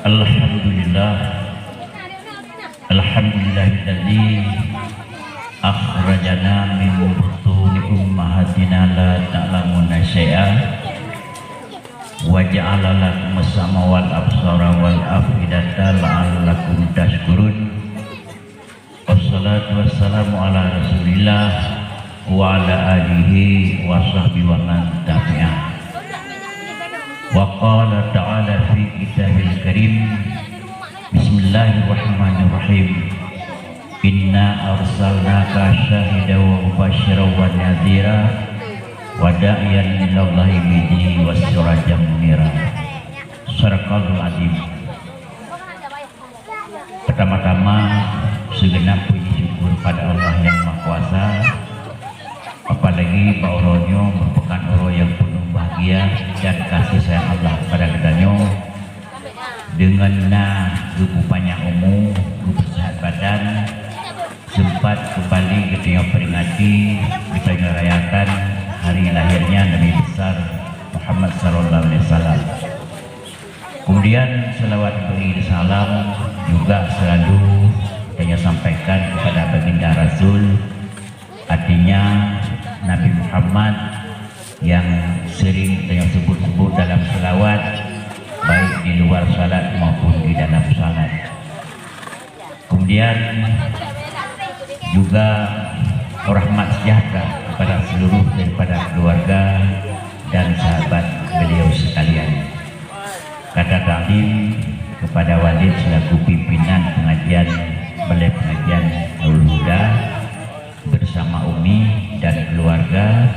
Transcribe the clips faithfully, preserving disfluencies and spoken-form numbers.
Alhamdulillah. Alhamdulillahilladzi akhrajana min butuni ummahatina la ta'lamuna syai'a wa ja'ala lakumus sam'a wal absara wal af'idata la'allakum tasykurun. Wassalatu wassalamu ala Rasulillah wa ala alihi wa sahbihi wa man tabi'ah. Wa qala ta'ala fi kitabihil karim, bismillahirrahmanirrahim. Inna arsalnaka syahidan wa mubasysyiran wa nadhira wa da'iyan ilallahi bi idhnihi wa sirajan munira. Sadaqallahul azim. Pertama-tama, segenap puji syukur pada Allah Yang Maha Kuasa, apalagi bak uroe nyoe merupakan uroe yang penuh bahagia dan kasih sayang Allah kepada geutanyoe, dengan na geupeupanjang umu, geupeusehat badan, sempat kembali geutanyoe peringati, geutanyoe rayakan hari lahirnya Nabi besar Muhammad sallallahu alaihi wasallam. Kemudian, salawat beri salam juga selalu saya sampaikan kepada Baginda Rasul, artinya Nabi Muhammad yang sering saya sebut-sebut dalam salawat, baik di luar salat maupun di dalam salat. Kemudian juga rahmat sejahtera kepada seluruh daripada keluarga dan sahabat beliau sekalian. Kata takzim kepada Walid selaku pimpinan pengajian Balai Pengajian Nurul Huda bersama Umi dan keluarga,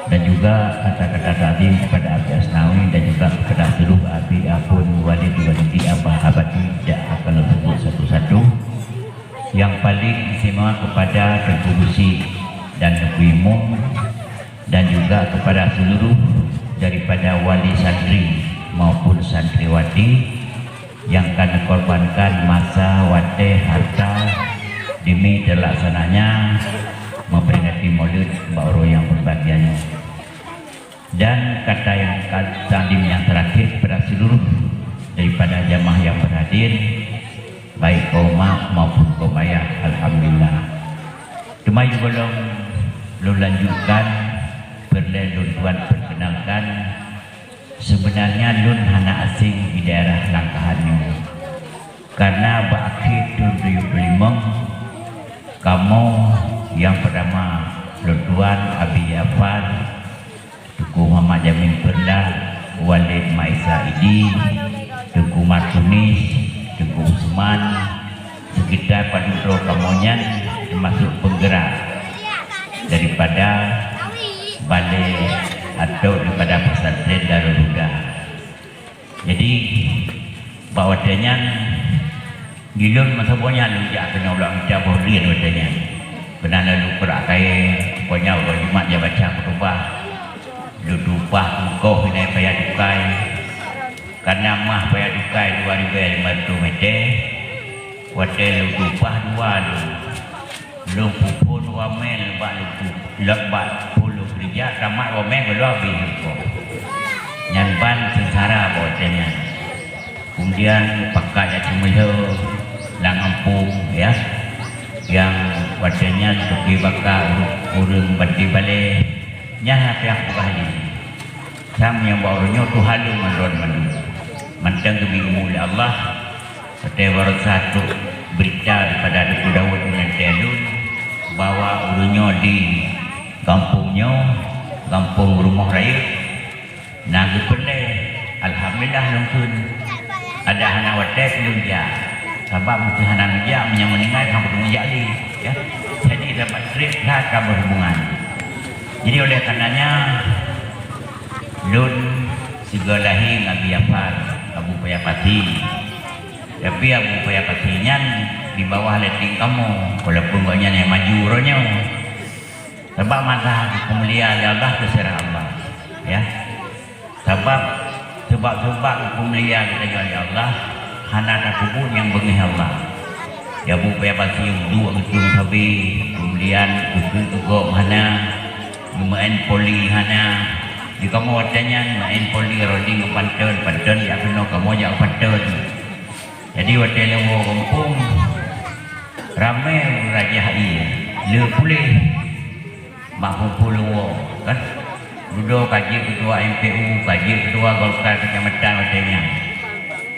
dan juga kata-kata takzim kepada Abi Asnawi dan juga kepada seluruh abi abon Walid, Walidi, abah, abati, tidak akan lôn sebut satu-satu. Yang paling istimewa kepada Teungku Geuchik dan Teungku Imum, dan juga kepada seluruh daripada wali santri maupun santriwati yang ka neukorbankan masa, watée, harta demi terlaksananya memperingati Maulid bak uroe nyang berbahagia nyoe. Dan kata yang ka-, takzim yang terakhir kepada seluruh daripada jamaah yang berhadir, baik kaum mak maupun kaum ayah, alhamdulillah. Teuma sigohlom lôn lanjutkan, peureulée lôn tuan perkenalkan, sebenarnya lôn hana asing di daerah Langkahan nyoe. Karena bak akhé thon tujoh puluh limong, kamoe nyang pertama lôn tuan Abi Jafar, Teungku Muhammad Jamil Peurla, Walid Maisa Idi, Teungku Martunis, Teungku Usman, sekitar padum droe kamoe nyan teumasuk penggerak daripada balai atau daripada pesantren Darul Huda. Jadi, bak watée nyan, di lôn masa boh nyan lôn jak keunoe Blok Mita boh lheueh watée nyan. Keunan lôn peurak kayée, pokoknya uroe Jumat jak baca khutubah. Lôn tumpah bungkôh inan paya tukai. Karena mah paya tukai dua ribée lima reutôh mete, watée lôn tumpah dua lôn. Lôn peuphon wamen bak lôn pu-, lôn bak phon lôn keureuja, tamat wamen keuluwa bih lôn. Nyan ban seungsara bak watée nyan. Kemudian pakat jak seumeulhö lam gampông, ya, nyang watée nyan teuki baka ureuëng banti balée, nyan hana payah peugah lé. Sang nyang bak uroe nyoe tuha lôn mandum mandum. Mantong geubri umu lé Allah, watée baroesa trok beurita daripada Teungku Daud ngon lôn, bahwa uroe nyoe di gampông nyoe, gampông Rumoh Rayeuk, na geupeureulée. Alhamdulillah lôn kheun. Adak hana watée lôn jak. Sabab meuseuti hana neujak, meunyoe meuninggai hana geuteumeung jak lé, ya. Jadi, sahabat treb that ka berhubungan. Jadi, oleh karenanya, lôn sigoe lahé ngon Abi Jafar, Abu Paya Pasi. Tapi Abu Paya Pasi nyan di bawah leting kamoe, walaupun gobnyan nyang maju uroe nyoe. Sabab masa geupeumulia lé Allah, teuseurah Allah, ya. Sabab, sabab-sabab geupeumulia geutanyoe lé Allah, hana tapeubuet nyang beungéh Allah. Ya, Abu Paya Pasi uduk geutueng sabe, keumudian geukheun keu gob hana, geumeu'en poli hana, Di kamoe watèe nyan maén poli rodi ngon panton, panton jak keunoe kamoe jak panton. Jadi watèe lôn woe gampông, ramé ureueng rajah ie, le puléh. Mak Pungpung lôn woe, kan? Dudoe ka jeuet keutua M P U, ka jeuet keutua Golkar keucamatan watèe nyan.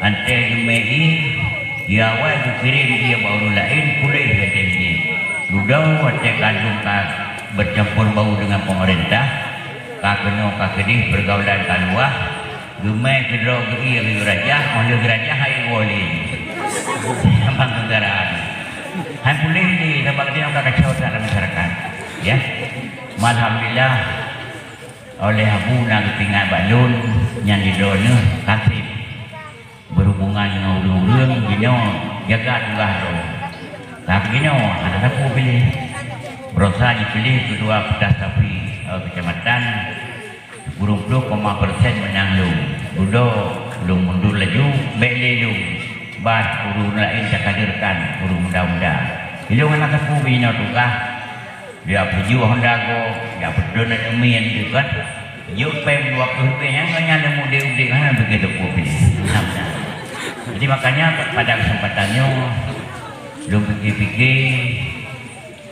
Anté geumé ie, ie awai geukirém ie bak ureueng laén puléh watèe jih. Dudoe watèe ka lheueh ka bercampur bau dengan pemerintah, ka keunoe ka keudeh pergaulan ka luwah, geumé keudroe geu-ie geuyue rajah, óh lheueh geurajah hai woe lé. Sabab keugaraan. Hai puléh lé, sabab geutanyoe ka kacau that lam masyarakat. Ya. Alhamdulillah, oleh Abu na geupeungingat bak lôn, nyan di droeneuh Kaseb. Berhubungan ngon ureueng-ureueng jinoe jaga tugaih droe. Tapi jinoe hana sapeue piléh. Berusaha jipiléh keudua peutas sapi, eh, kecamatan, sikureueng ploh koma persen meunang lôn. Dudoe lôn mundur laju, bèk lé lôn. Bah ureueng laén takadeurkan ureueng muda-muda. Ilôn hana sapeue binoe tugaih. Dia peujuah honda go, dia peudon aneuk miet tu kan. Jok pèng dua ploh ribèe nyan, ngon nyan lé udép-udép hana begitu kopi. Jadi makanya pada kesempatan nyoe, lôn pikir-pikir,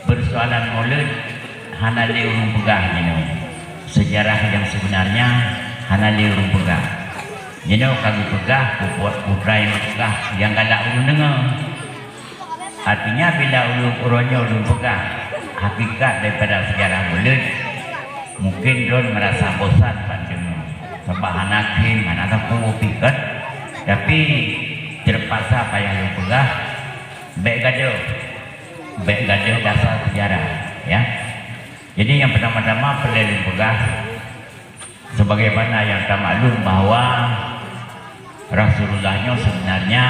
persoalan Maulid hana lé ureueng peugah jinoe. Sejarah yang sebenarnya hana lé ureueng peugah. Jinoe ka geupeugah, putra nyang peugah, nyang galak ureueng deungoe. Artinya, bila ulôn uroe nyoe lôn peugah hakikat daripada sejarah Maulid, mungkin droen merasa bosan ban deungoe, sabab hana kheun, hana sapeue pih kan. Tapi, terpaksa payah lôn peugah, bèk gadôh, bèk gadôh dasar sejarah, ya. Jadi, nyang pertama-tama peureulèe lôn peugah, sebagaimana nyang tamaklum bahwa Rasulullah nyoe sebenarnya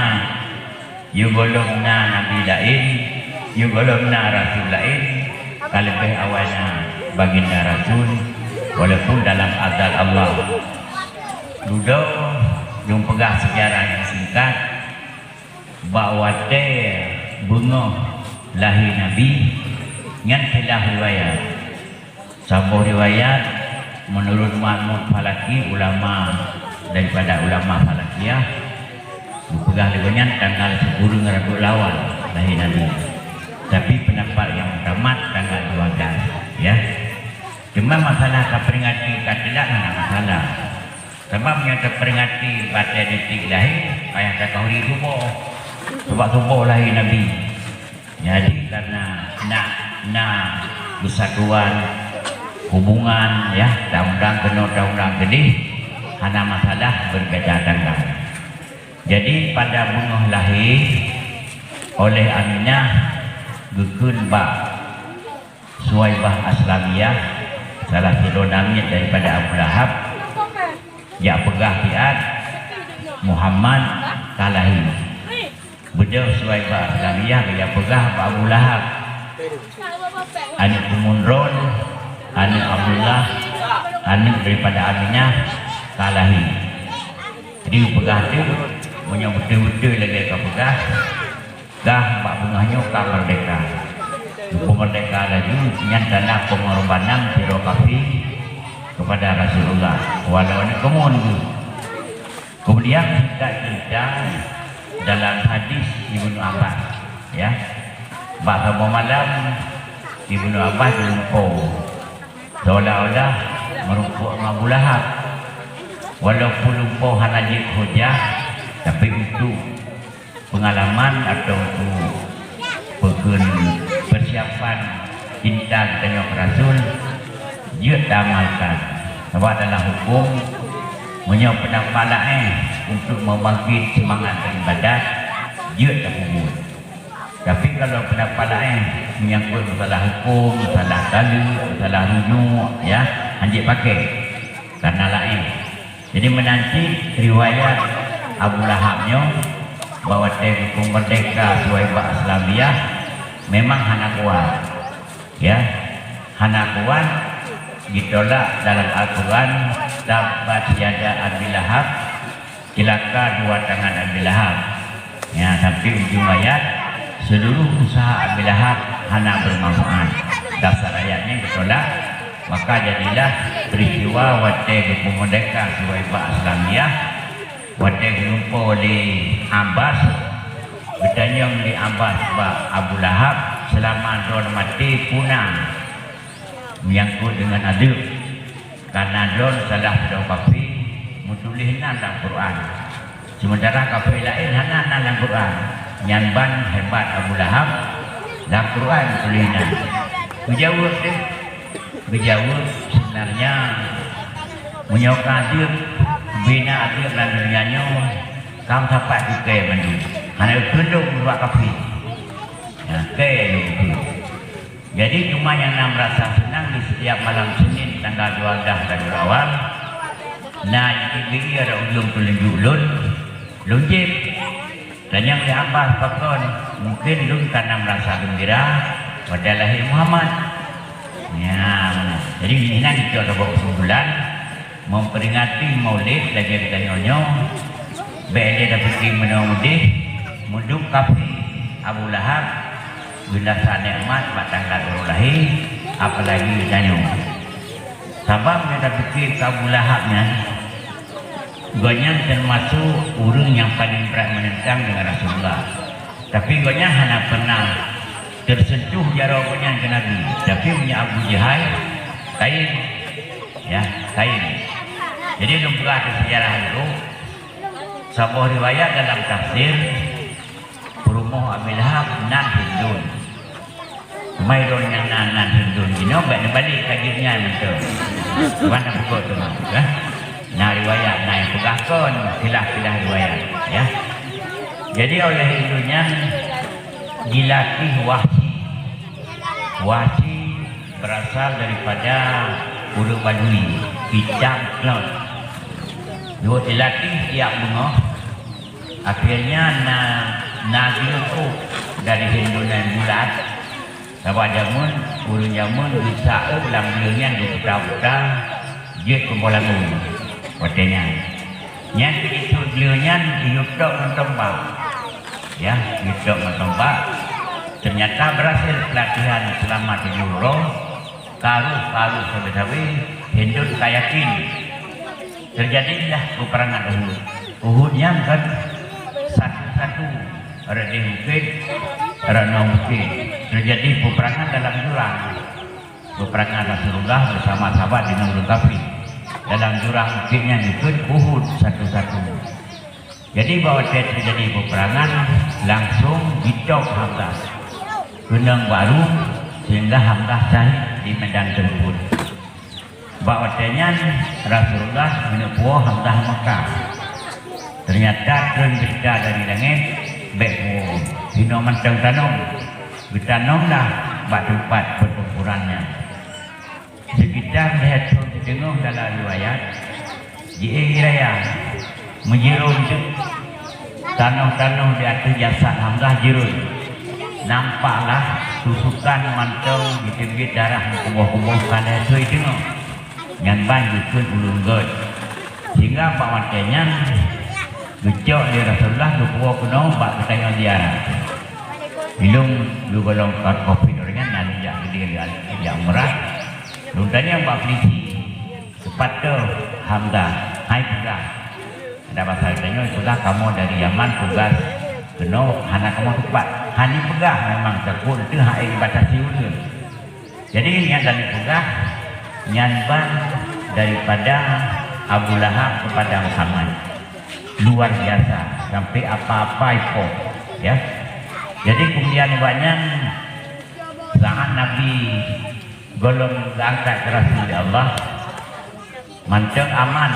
yôh gohlom na nabi laén, yôh gohlom na rasul laén, ka leubeh awai na baginda rasul, walaupun dalam azal Allah. Dudoe lôn peugah sejarah nyang singkat, bak watèe beungoh lahé Nabi, nyan khilaf riwayat. Saboh riwayat, menurut Mahmud Falaki, ulama daripada ulama Falakiyah, geupeugah lé gobnyan tanggal sikureueng Rabiul Awal lahé Nabi. Tapi, pendapat nyang muktamad tanggal dua belas, ya. Cuma masalah taperingati ka teulat hana masalah. Sabab nyang taperingati batèe detik lahé, payah takahuri suboh. Sabab suboh lahé Nabi. Jadi, karena na, na persatuan, hubungan, ya, taundang keunoe, taundang keudeh, hana masalah beubeda tanggal. Jadi, pada beungoh lahé, oleh Aminah geukheun bak Suwaibah Aslamiyah, salah sidroe namiet daripada Abu Lahab, jak peugah siat Muhammad ka lahé. Beudôh Suwaibah Aslamiyah geujak peugah bak Abu Lahab, aneuk keumun droen, aneuk Abdullah, aneuk daripada Aminah ka lahé. Jadi, geupeugah teuk, meunyoe beutôi-beutôi lagèe ka peugah, Gah bak beungoh nyoe ka meurdehka. Geupeumeurdehka laju, nyan tanda peungorbanan sidroe kafé keupada Rasulullah, walau aneuk keumun geuh. Keumudian, singkat ceurita, dalam hadis Ibnu Abbas, ya, bak saboh malam Ibnu Abbas geulumpoe, seolah-olah meurumpok ngon Abu Lahab. Walaupun lumpoe hana jeuet hujah, tapi untuk peungalaman atau untuk peukheun peusiapan cinta geutanyoe keu Rasul, jeuet taamalkan. Sabab dalam hukôm, meunyoe peundapat laén untuk meubangkét seumangat beuibadat, jeuet tapeubuet. Tapi kalau peundapat laén menyangkut masalah hukôm, masalah taleuek, masalah rujuk, ya, hanjeuet pakai. Karena laén. Jadi, meunan cit riwayat Abu Lahab nyoe, bahwa watèe geupeumeurdehka Suwaibah Aslamiyah, memang hana kuat. Ya, hana kuat, jitolak dalam Al-Quran, "Tabbat yada Abi Lahab," cilaka dua tangan Abi Lahab. Ya, sampai ujung ayat, seluruh usaha Abi Lahab hana bermanfaat. Dasar ayat nyan geutolak. Maka jadilah peristiwa watèe geupeumerdeka Suwaibah Aslamiyah, watèe geulumpoe lé Abbas, geutanyong lé Abbas bak Abu Lahab, "Seulama droen maté peue na menyangkut deungon azeub? Kareuna droen salah sidroe kafé meutuléh nan lam Quran." Sementara kafé laén hana na lam Quran. Nyan ban hebat Abu Lahab, lam Quran tuléh na. Geujaweueb deh. Geujaweueb, "Sebenarnya, meunyoe ka azeub, bina azeub lam dunia nyoe, ka sapat keu kèe mandum. Hana geukheun lôn bak kafé." Nah, kèe lôn kheun. Jadi, cuma nyang na meurasa seunang di setiap malam Senin tanggal dua belas Rabiul Awal, na jiteubiet rot ujong teulunjuk lôn, lôn jieb. Tanyong lé Abbas, "Pakon?" "Mungken lôn ka na meurasa geumbira watèe lahé Muhammad." Nyan. Jadi, inan jicok saboh kesimpulan. Memperingati Maulid lagèe geutanyoe nyoe, bèk lé tapike meunoe meudéh, meuduek kafé Abu Lahab geurasa nikmat bak tanggai uroe lahé, apalagi geutanyoe. Sabab nyoe tapike keu Abu Lahab nyan, gobnyan teumasok ureueng nyang paleng brat meunentang deungon Rasulullah. Tapi gobnyan hana pernah teuseuntuh jaroe gobnyan keu Nabi. Tapi meunyoe Abu Jahal, kayém. Ya, kayém. Jadi, lôn peugah di seujarah dulu, saboh riwayat dalam tafsir, peurumoh Abi Lahab nan Hindun. Teuma droeneuh nyang nan, nan Hindun jinoe bèk neubalek ka jeuet nyan mantong. Wan na peugot teuma, ya. Na riwayat na nyang peugah kon, khilaf-khilaf riwayat, ya. Jadi, oleh Hindun nyan jilatih Wahsy. Wahsy berasal daripada ureueng Badui, itam klot. Duek dilatih tiep beungoh, akhirnya na, na geuleukoh dari Hindun nyan bulat, sabab jameun, ureueng jameun geusaôt lam gleueng nyan geuputa-puta jeuet keu boh lagu watèe nyan. Nyan keuh jitôt gleueng nyan jiyue tok ngon tombak. Ya, jitôt ngon tombak. Ternyata berhasil pelatihan selama tujoh uroe. Ka rôh, ka rôh sabe-sabe, Hindun ka yakin. Terjadilah peperangan Uhud. Uhud nyan kan satu-satu, rot di bukét, rot ngon bukét. Terjadi peperangan dalam jurang. Peperangan Rasulullah bersama sahabat dengan ureueng kafé. Dalam jurang bukét nyan dikeue Uhud satu-satu. Jadi, bak watèe teujadi peperangan, langsong jitôb Hamzah keunong bak rueng, sehingga Hamzah syahid di medan teumpon. Bak watèe nyan, Rasulullah geuneuk puwoe Hamzah Mekah. Ternyata treun beurita dari langèt, bèk puwoe, jinoe mantong tanom. Geutanomlah bak teumpat peutempuran nyan. Sekitar lhèe thôn siteungoh dalam riwayat, jiék raya, meujirôn teuk tanoh-tanoh di ateueh jasad Hamzah jirôn. Nampaklah tusukan mantong jiteubiet darah meukuboh-kuboh ka lhèe thôn siteungoh. Nyan ban geukheun ureueng göt. Sehingga bak watèe nyan geucok lé Rasulullah geupuwoe keunoe bak geutanyoe ziarah. Ilôn lôn gohlom ka covid nyan, na lôn jak keudéh jak umrah. Lôn tanyong bak polisi, "Teupat teuh Hamzah?" "Hai peugah." Ada bahasa geutanyoe, "Peugah kamoe dari Yaman tugas keunoe hana kamoe teupat." Hana peugah memang takot teuh hai batasi ureueng. Jadi, nyang kami peugah, nyan ban daripada Abu Lahab kepada Muhammad. Luar biasa, sampai apa-apa ipoh, ya. Jadi, kemudian buat nyan, saat Nabi gohlom geuangkat keu Rasul lé Allah, mantong aman,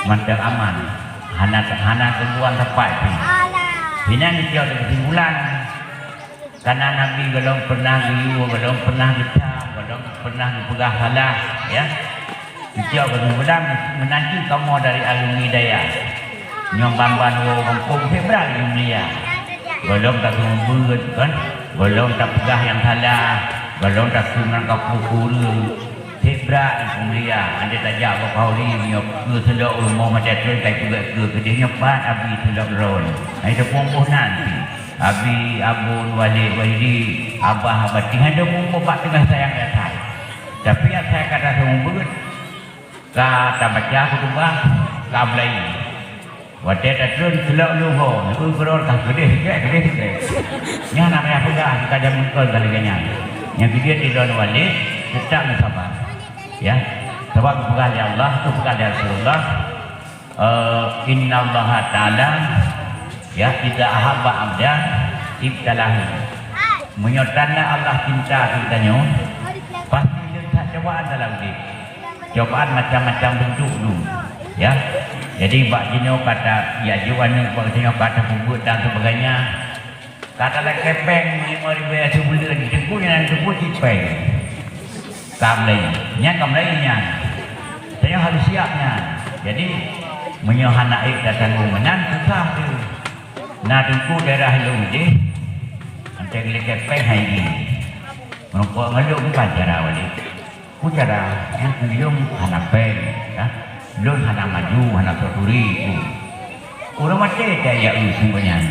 mantong aman. Hana, hana gangguan sapat pih. Hinan jijaweueb kesimpulan. Karena Nabi gohlom pernah geuyue, gohlom pernah geutam, gohlom pernah geupeugah salah, ya. Setiap geupeugah meunan cit kamoe dari alumni dayah. Nyoe ban-ban woe gampông, pih brat lé mulia. Gohlom tapeugah kan, gohlom tapeugah nyang salah, gohlom takheun ngon kapeukureueng. Pih brat lé mulia, andai tajak bak Khauri, nyoe keu seulok rumoh maté treun kai peugah keu keudeh nyoe pat Abi seulok droen. Hai teupeue boh nan pih. Abi, Abon, Walid, Wahyudi, Abah, Abati, hai dong muphom bak teungoh sayang dasai. Tapi asai ka taseumeubeuet, ka tabaca khutubah, ka mulai. Watée tatreun seulok leuho, neueu keudroe ka keudeh sikét, keudeh sikét. Nyan hana payah peugah, ka jameun kon ka lagée nyan. Nyang keujeuet di droeneuh walid, teutap meusabar. Ya. Sabab geupeugah lé Allah, geupeugah lé Rasulullah, eh, "Innallaha ta'ala, ya, idza ahabba abdan ibtalahu." Meunyoe tanda Allah cinta keu geutanyoe, pasti lheueh that cobaan dalam udeb. Cobaan macam-macam bentuk dum, ya. Jadi, bak jinoe ka ta-, ya, jiôh aneuk bak jinoe ka tapeubuet dan sebagainya. Ka talakée péng limong ribèe sibuleuen, teungku nyan teungku cit péng. Ka mulai, nyan ka mulai nyan. Tanyoe harôh siap nyan. Jadi, meunyoe hana ék tatanggong meunan, susah teuh. Na teungku daerah lôn deh, antai geulakée péng hai jih. Meureumpok ngon lôn bukan cara walid. Peue cara? Nyan keu lôn hana péng, ya. Lôn hana maju, hana sok turi, peue. Ureueng maté teuh ya eu sunggoh nyan.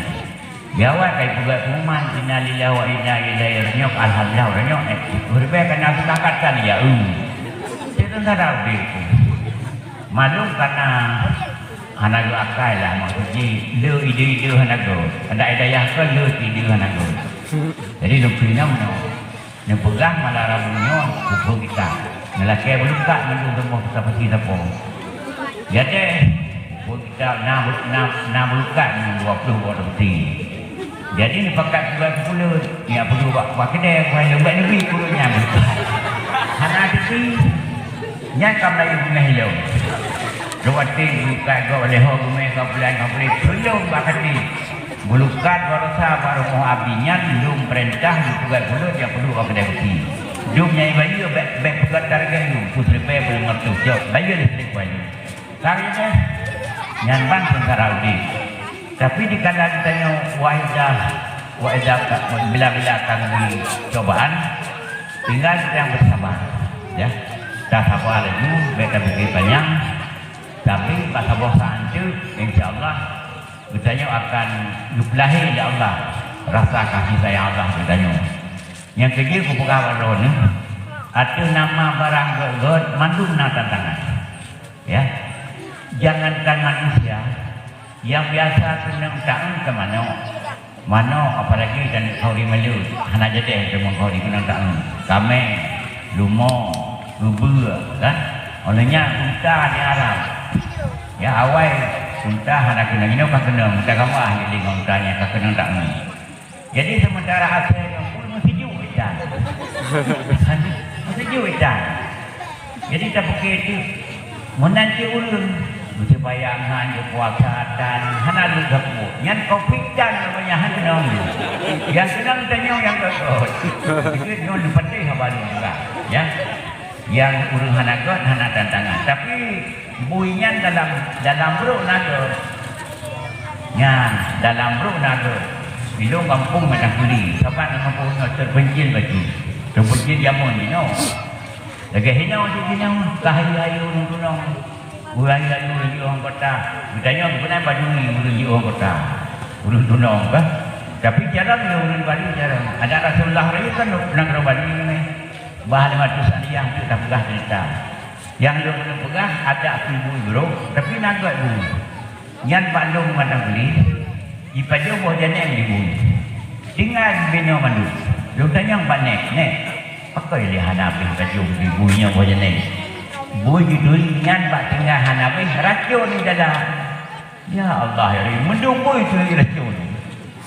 Di awai ka jipeugah pengumuman, "Innalillahi wa inna ilaihi raji'un." Alhamdulillah, ureueng nyoe, eh, ureueng ka na seutakat kan ya eu. Cit teuntara udeb. Malum kana hana geuakai lah, maksud jih, le ide-ide hana geuh. Ada hidayah kan le ide hana geuh. Jadi, lôn peuinong nyoe. Neupeugah malam Rabu nyoe buku kitab. Neulakée meulukat mandum rumoh peuka peuti sapo. Jadi, buku kitab na, na, na meulukat ngon dua puluh boh peuti. Jadi, neupakat dua puluh, ya, puluh bak, bak keudè, bak leumbak negeri puluh nyan meulukat. Hana teuti, nyan ka Melayu beungéh ilong. Dua ting meulukat gob lé ho beungéh ka bulan, ka bulan, peunyong bak kati. Meulukat baroesa bak rumoh abi nyan lôn peurintah geupeugah buleuen nyang peuduek bak keudè peuti. Dum nyang ibayeue bèk, bèk peugah target lôn, peuet ribèe, peuet ribèe lima reutôh, cok, bayeue listrik bayeue. Target nyan ban seungsara udeb. Tapi dikala geutanyoe waidah, waidah ka, bila-bila ka geubri cobaan, tinggai geutanyoe beusaba, ya. Tasaba laju, bèk tapike panyang, tapi bak saboh saát teuk, insya Allah, geutanyoe akan geupeulahé lé Allah rasa kasih sayang Allah keu geutanyoe. Nyang keujeuet kupeugah bak droeneuh, ateueh nama barang gét-gét mandum na tantangan. Ya. Jangankan manusia, nyang biasa keunong taeu keu manok. Manok, apalagi keu ureueng maleuet, hana jadeh teuma keu ureueng keunong taeu. Kamé, leumo, geubeue, kan? Óh lheueh nyan unta di Arab. Ya, awai unta hana keunong, inoe ka keunong, unta gawah jadi ngon unta nyan ka keunong taeu. Jadi, sementara asai ngon pun meuseujok itan. Meuseujok itan. Jadi, tapike teuk, meunan cit ureueng, beuseumayang han, puasa tan, hana lôn sapeue. Nyan covid tan namanya, han keunong. Nyang keunong tanyoe nyang gét-gét. Jadi, nyoe neupatéh haba lôn juga, ya. Nyang ureueng hana gét, hana tantangan. Tapi, bui nyan dalam, dalam brok na gét. Nyan, dalam brok na gét. Ilong gampông Matang Kuli, saban gampông nyoe teupeunjil baju. Teupeunjil jameun jinoe. Lagèe hinoe cit jinoe, ka hayu-hayu ureueng tunong. Ureueng hayu-hayu ureueng jiôh kota. Geutanyoe geupeuna padum ureueng jiôh kota. Ureueng tunong kah? Tapi jarang lé ureueng Bali, jarang. Adat Rasulullah laju kan nanggroe Bali nyoe. Bah lima ratus aliyah tu tapeugah cerita. Nyang lôn peugah adat bui brok, tapi na gét bui. Nyan bak lôn Matang Kuli, jipajoh boh janeng di bui. Tinggai binoe mandum. Lôn tanyong bak nèk, "Nèk, pakon lé hana habéh pajoh di bui nyoe boh janeng?" Bui jituri nyan bak tinggai hana habéh, racôn di dalam. Ya Allah, ya Rabbi, mandum bui turi racôn.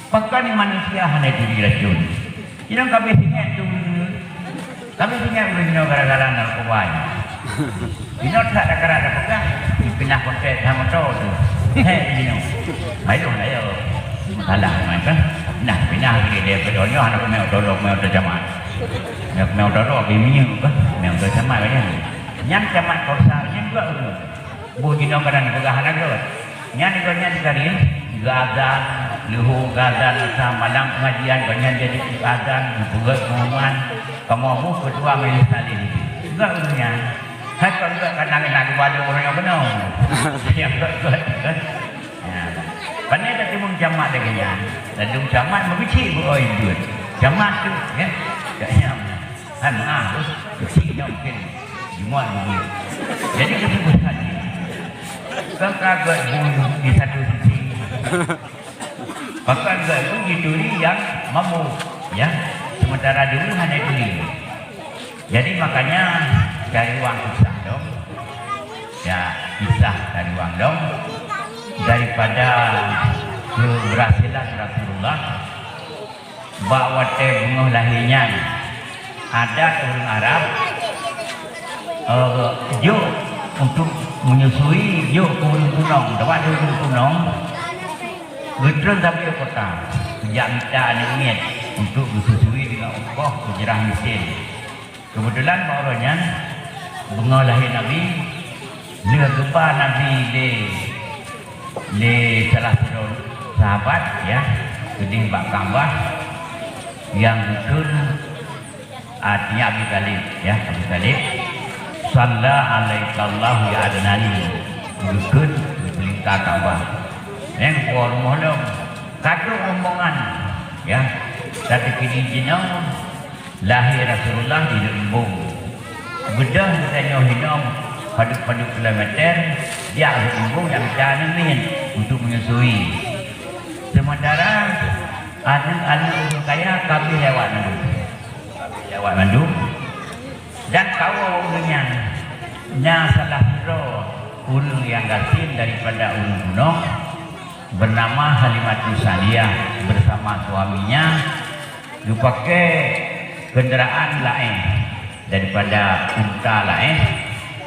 Pakon manusia hana turi racôn? Inong ka habéh ingat tu. Kami ingat ureueng nyoe gara-gara narkoba nyoe. Inong that dakara dapeugah, pinah kontek sama moto tu. Hei, inong. Ayo, ayo. Salah memang kan. Nah, pinah lagi dia ke donya, anak kami otodok, kami otod camat. Anak kami otodok, kami minyak ke, kami otod camat kan. Nyan camat Korsal, nyan dua ureueng. Boh jinoe kadang peugah hana gét. Nyan gobnyan tadi geuazan, leuhô geuazan, asai malam pengajian, gobnyan jadi azan, geupeugét pengumuman, kamoe boh ketua majelis taklim. Gét ureueng nyan. Hai kon gét ka na geubalô ureueng nyang bunoe. Nyang gét-gét, kan? Ya. Pane tatimbong camat lagèe nyan. Ladôm camat meubeucék beu oi beuet. Camat tu, ya. Gét nyan. Hai, meu'ah tu. Sinoe mungkin Jumat dulu. Jadi, kesimpulan, kan ka gèt bu di satu sisi. Pakon gèt bu jituri nyang mabök, ya. Sementara dulu hana turi. Jadi, makanya cari uang susah dong. Ya, susah cari uang dong. Daripada keberhasilan Rasulullah, bak watèe beungoh lahé nyan, adat ureueng Arab, eh, jok untuk menyusui, jok keu ureueng Bunong. Sabab di ureueng Bunong, geutrön sabe kota, geujak mita aneuk miet untuk geususui deungon ongkoh keu jeurah miseuen. Keubeutulan bak uroe nyan, beungoh lahé Nabi, lheueh geuba Nabi lé, lé salah sidroe sahabat, ya, keudéh bak Ka'bah nyang geukheun, artinya Abi Thalib, ya, Abi Thalib. "Shalla 'alaikallahu ya Adnani," geukheun, geupeulingka Ka'bah. Nyan po rumoh lom, ka trôk rombongan, ya, ka teukeudi jinoe, lahé Rasulullah di Lhok Imbong. Beudôh geutanyoe hinoe padub-padub kilometer, jak Lhok Imbong jak mita aneuk miet untuk menyusui. Sementara aneuk-aneuk ureueng kaya ka abéh lewat mandum. Ka abéh lewat mandum. Dan kawoe ureueng nyan, na salah sidroe ureueng nyang gasien daripada ureueng Bunong, bernama Halimatus Sa'diyah bersama suaminya geupaké kendaraan laén daripada unta laén,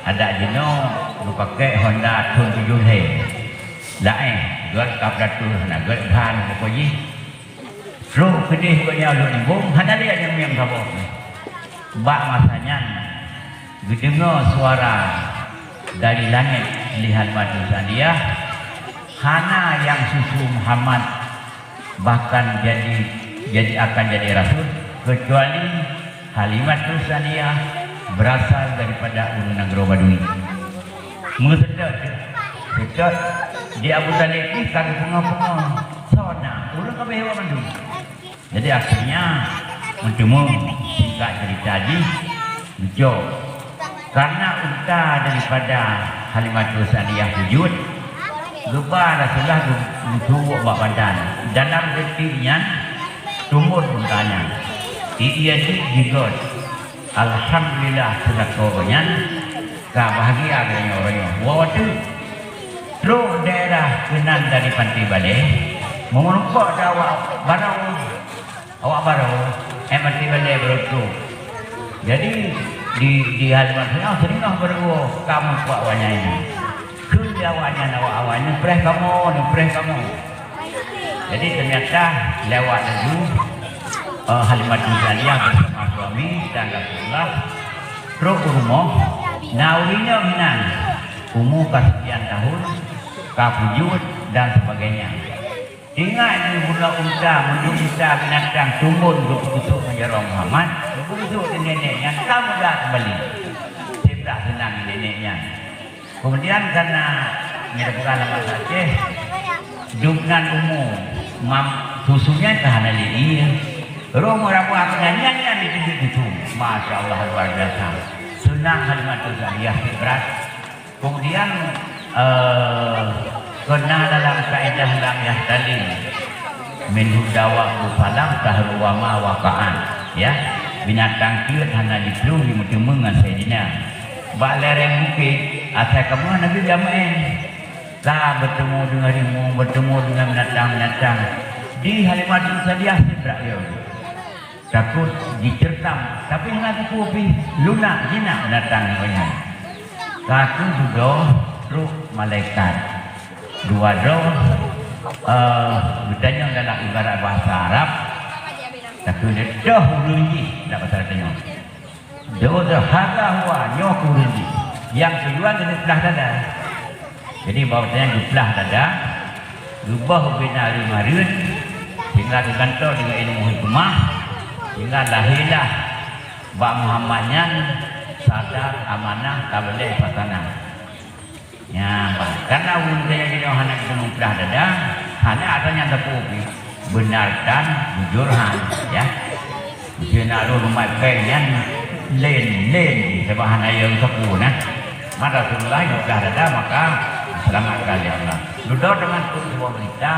adak jinoe geupaké Honda thôn tujoh lhèe. Laén, göt ka peuratoh hana göt ban pokok jih. Trôk keudéh gobnyan Lhok Imbong, hana lé nyang mieng saboh. Bak masa nyan, geudeungoe suara dari langét lé Halimatus Sa'diyah, hana nyang susu Muhammad bahkan jadi, jadi akan jadi rasul, kecuali Halimatus Sa'diyah berasal daripada ureueng nanggroe Badui. Meuseutôt, seutôt di Abu Thalib jih ka geupeungoh-peungoh, soe na, ureueng ka abéh lewat mandum. Jadi, akhirnya, meuteumé singkat cerita jih, jok. Karena unta daripada Halimatus Sa'diyah peujuet, geuba Rasulullah geu-, geusuwok bak badan. Dalam detik nyan, tumbon unta nyan. Ie jih jigöt. Alhamdulillah, seulako nyan ka bahagia geutanyoe uroe nyoe. Dua watèe trôk daerah keunan dari Panté Balée, meureumpok di awak baroe, awak baroe, eh, Panté Balée baroe trôk. Jadi, di, di Halimatus Sa'diyah seuringoh baroe ka meurumpok awak nyan. Kheun di awak nyan, awak-awak nyan, "Neupreh kamoe, neupreh kamoe." Jadi, ternyata lewat laju, eh, Halimatus Sa'diyah bersama suami dan Rasulullah trôk u rumoh, na ureueng inong inan, umu ka sekian tahun, ka peujuet dan sebagainya. Ingat di bunoe unta, meunyoe unta binatang tumbon geupeugusok ngon jaroe Muhammad, geupeugusok di nenek nyan ka muda keumbali. Siblah seunang di nenek nyan. Keumudian, karena nyan peugah lam basa Aceh, dub nan umu mam-, susu nyan ka hana lé ie. Roh meuraba keunan nyan, nyan dituju susu. Masya Allah, luar biasa. Seunang Halimatus Sa'diyah, cit brat. Keumudian, eh, keu na dalam kaedah lam yah tadi, "Minhu dawabu falam tahru wa ma waqa'an." Ya, binatang ceuet hana jiplueng jimeuteumé ngon Saidina. Bak lereng bukét, asai kamoe Nabi jamén. Ka beutemu deungon rimueng, beutemu deungon binatang-binatang. Di Halimatus Sa'diyah sibrak yo. Takot jiceureutam, tapi hana teupeu pih lunak jinak binatang nyan. Ka keuh dudoe trok malaikat. Dua droe, eh, geutanyong dalam ibarat bahasa Arab, takot doh ureueng jih, dak bahasa tanyoe. Doh, doh, hadza huwa, nyoe keuh ureueng jih. Nyang keudua geuplah dada. Jadi, bak watèe nyan geuplah dada, geuboh ubé nari mareuen, sehingga geugantoe deungon ilmu hikmah, sehingga lahé lah bak Muhammad nyan sadar, amanah, tabligh, fatanah. Nyan, bah, karena ureueng tanyoe jinoe hana geuteupeue plah dada, hana ata nyan teupeu pih, beunar tan, bujur han, ya. Meusé na lôn umat péng nyan, Lén, lén, sabab hana yong sapeue nah. Maka Rasulullah nyang peugah dada, maka diselamatkan lé Allah. Dudoe teuma keu sebuah berita,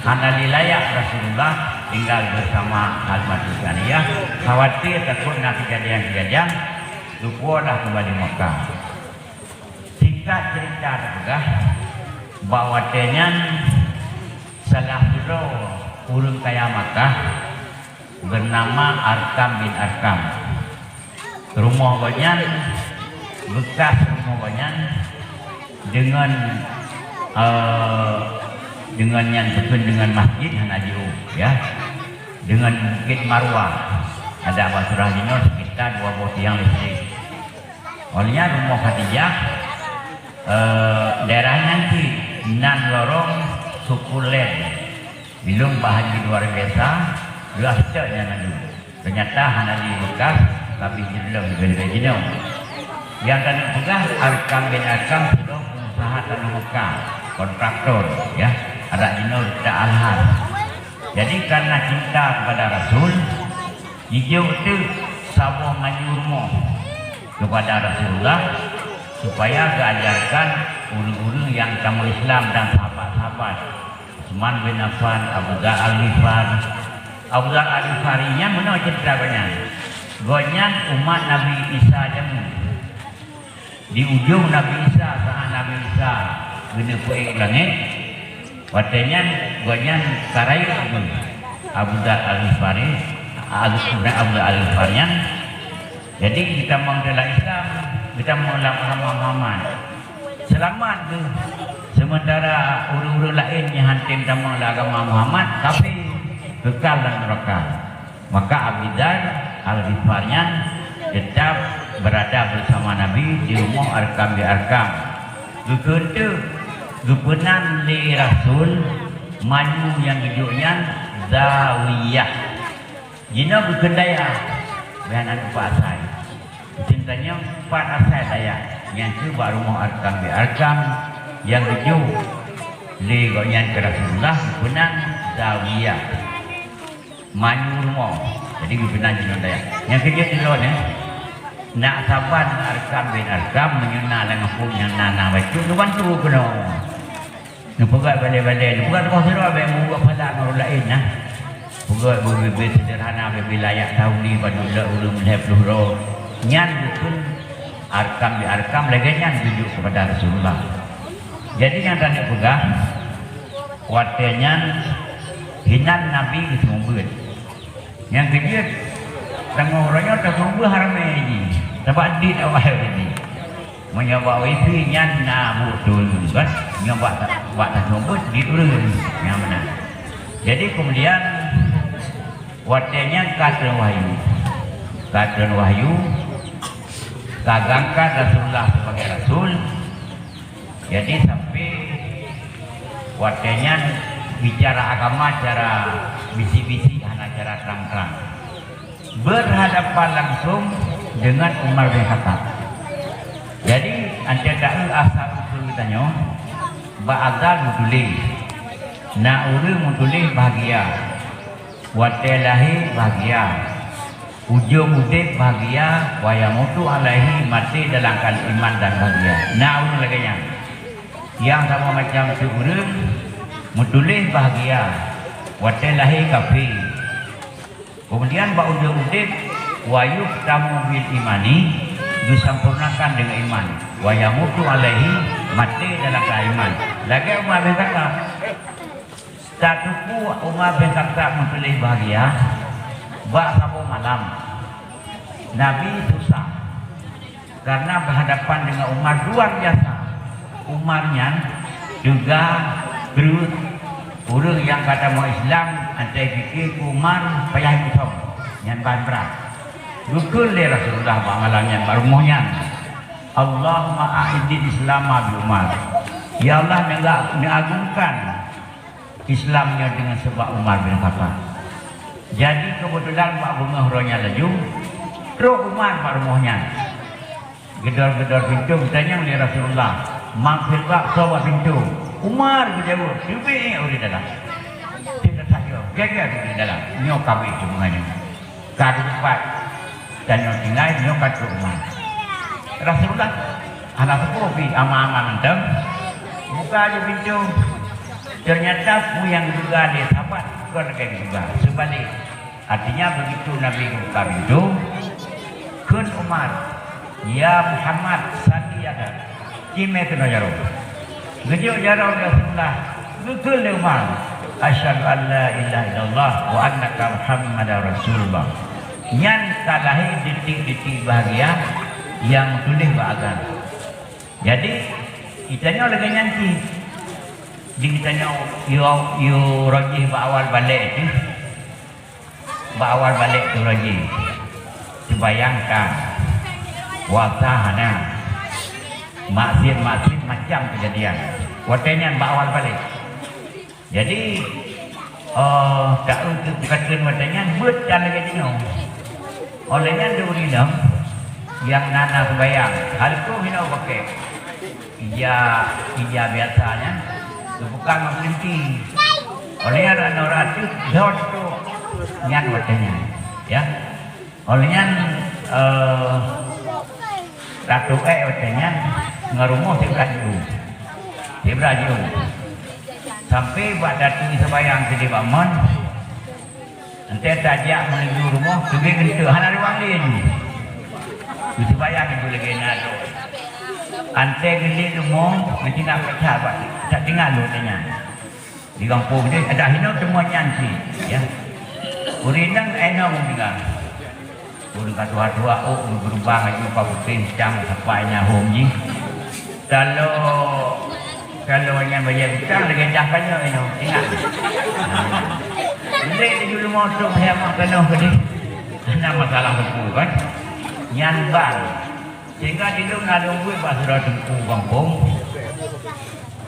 hana lé layak Rasulullah tinggal bersama Halimah Sa'diyah, khawatir takut na kejadian-kejadian, geupuwoe dah keumbali Makkah. Singkat cerita teupeugah, bak watée nyan salah sidroe ureuëng kaya Makkah beunama Arkam bin Arkam. Rumoh gobnyan, beukas rumoh gobnyan deungon, eh, deungon nyan bukon deungon masjid hana jiôh, ya. Deungon Bukét Marwah, adak bak surah jinoe sekitar dua boh tiang listrik. Óh lheueh nyan rumoh Khadijah, eh, daerah nyan cit nan lorong Sukulen. Bilong bah haji luar biasa, dua setek nyan laju. Ternyata hana di bekas, tapi jilong lebih-lebih jinoe. Nyang taneuk peugah, Arkam bin Arkam sidroe pengusaha tanoh Mekah, kontraktor, ya. Adak jinoe Ustaz Alhas. Jadi, karena cinta kepada Rasul, jijok teuk saboh manyurumoh kepada Rasulullah supaya geuajarkan ureuëng-ureuëng nyang tamong Islam dan sahabat-sahabat. Utsman bin Affan, Abu Dzar Al-Ghifari. Abu Dzar Al-Ghifari nyan meunoe cerita gobnyan. Gobnyan umat Nabi Isa jameun. Di ujong Nabi Isa, saat Nabi Isa geuneuk peuék u langét, watée nyan gobnyan ka rayeuk geuh Abu Dzar Al-Ghifari, Abu, Abu Dzar Al-Ghifari nyan. Jadi, geutamong dalam Islam, geutamong lam agama Muhammad. Seulamat geuh, sementara ureuëng-ureuëng laén nyang hana tem tamong lam agama Muhammad, tapi kekal lam neuraka. Maka Abi Dzar Al-Ghifari nyan tetap berada bersama Nabi di rumoh Arkam bin Arkam. Geukheun teuk geupeunan lé Rasul manyurumoh nyang geujok nyan zawiyah. Jinoe geukheun dayah, bèk hana lupa asai. Meuseutôt nyoe pat asai dayah, nyang keuh bak rumoh Arkam bin Arkam nyang geujok lé gobnyan keu Rasulullah geupeunan zawiyah. Manyurumoh. Jadi, geupeunan jinoe dayah. Nyang keujeuet di droeneuh, na saban Arkam bin Arkam meunyoe na lam gampông nyang na, na bacut, neubantu keunoe. Neupeugah balée-balée, neupeugah tuboh sidroe, bèk meubuet phala ngon ureuëng laén nah. Peugah beu-beu sederhana, beu-beu layak tahun ni, padub lé ureuëng lhèe ploh droe. Nyan geukheun Arkam bin Arkam lagèe nyan geujok keupada Rasulullah. Jadi, nyang taneuk peugah, watèe nyan hinan Nabi geuseumeubeuet. Nyang keujeuet, teungoh uroe nyoe taseumeubeuet ramé jih, sabab dit awai jih. Meunyoe bak wifi nyan na buet dulu kan, nyoe bak, bak taseumeubeuet dit ureueng, nyang meunan. Jadi, keumudian, watèe nyan ka treun wahyu. Ka treun wahyu, ka geuangkat Rasulullah sibagai rasul. Jadi, sampai watèe nyan bicara agama cara bisik-bisik, hana cara trang-trang. Berhadapan langsung dengan Umar bin Khattab. Jadi, anté taeu asal usul geutanyoe, bak azan meutuléh. Na ureueng meutuléh bahagia. Watèe lahé bahagia, ujông udép bahagia, wa yamutu alaihi, maté dalam keuadaan iman dan bahagia. Na ureueng lagèe nyan. Nyang saboh macam teuk ureueng meutuléh bahagia, watèe lahé kafé. Keumudian bak ujông udép, wa yukhtamu bil imani, disampurnakan deungon iman. Wa yamutu alaihi, maté dalam keuadaan iman. Lagèe Umar bin Khattab. Tateupeue Umar bin Khattab meutuléh bahagia bak saboh malam. Nabi susah karena berhadapan dengan Umar luar biasa. Umar nyan teuga kreueh, ureueng nyang ka tamong Islam, anté pike keu Umar payah intom, nyan ban brat. Geukheun lé Rasulullah bak malam nyan bak rumoh nyan, "Allahumma a'izzil Islama bi Umar." Ya Allah, neuga-, neuagungkan Islam nyoe deungon sabab Umar bin Khattab. Jadi, keubeutulan bak beungoh uroe nyan laju, trok Umar bak rumoh nyan. Geudor-geudor pintoe, geutanyong lé Rasulullah, "Man fil bab?" Soe bak pintoe? "Umar," geujaweueb. Teubiet ureueng dalam. Teuka that nyoe, geugét ureueng dalam. Nyoe ka abéh teuma nyoe. Ka teupat. Dan nyoe tinggai nyoe ka trok Umar. Rasulullah hana teupeu pih ama-ama mantong. Buka je pintoe. Ternyata peue nyang geupeugah lé sahabat kon lagèe geupeugah. Seubalek. Artinya, begitu Nabi geubuka pintoe, kheun Umar, "Ya Muhammad, salli 'ala." Cimé keunoe jaroe. Geujok jaroe Rasulullah, geukheun lé Umar, "Asyhadu an la ilaha illallah wa annaka Muhammadar Rasulullah." Nyan ka lahé titik-titik bahagia nyang tuléh bak agam. Jadi, geutanyoe lagèe nyan cit. Di geutanyoe yue, yue rajih bak awal balek cit. Bak awal balek tu rajih. Seumayang ka. Puasa hana. Maksiat-maksiat macam keujadian. Watèe nyan bak awal balek. Jadi, eh, taeu keu peukateuan watèe nyan beuet tan lagèe jinoe. Oleh nyan di ureueng inong nyang na, na seumayang, hal tu hino pakai. Ija, ija biasa nyan, geupeugah ngon peulinti. Oleh nyan, rot-rot ateueh dot tu nyan watèe nyan, ya. Oleh nyan, eh, ratu ék watèe nyan ngon rumoh sibra jiôh. Sibra jiôh. Sampai bak datu seumayang sideh bak mon, Entée tajak menuju rumoh, teubiet geunteuk, hana ruang lé jih. Geuseumayang jih lagée na lôn. Entée geuliet rumoh, meucinah peucah bak, tak tinggai lôn tanya. Di gampông jih, adak hinoe teuma nyan cit, ya. Ureueng inong, eh, inong tinggai. Ureueng ka tuha-tuha, oh, ureueng beurubah laju, pa putéh, cang, sapai nyahom jih. Kalau, kalau nyang bajée butang lagée dah kanyang inoe, ingat. Beli tuju lima ratus saya mah keunoe keudeh. Hana masalah buku kan. Nyan ban. Sehingga di lôn na lôn buet bak sidroe teungku gampông.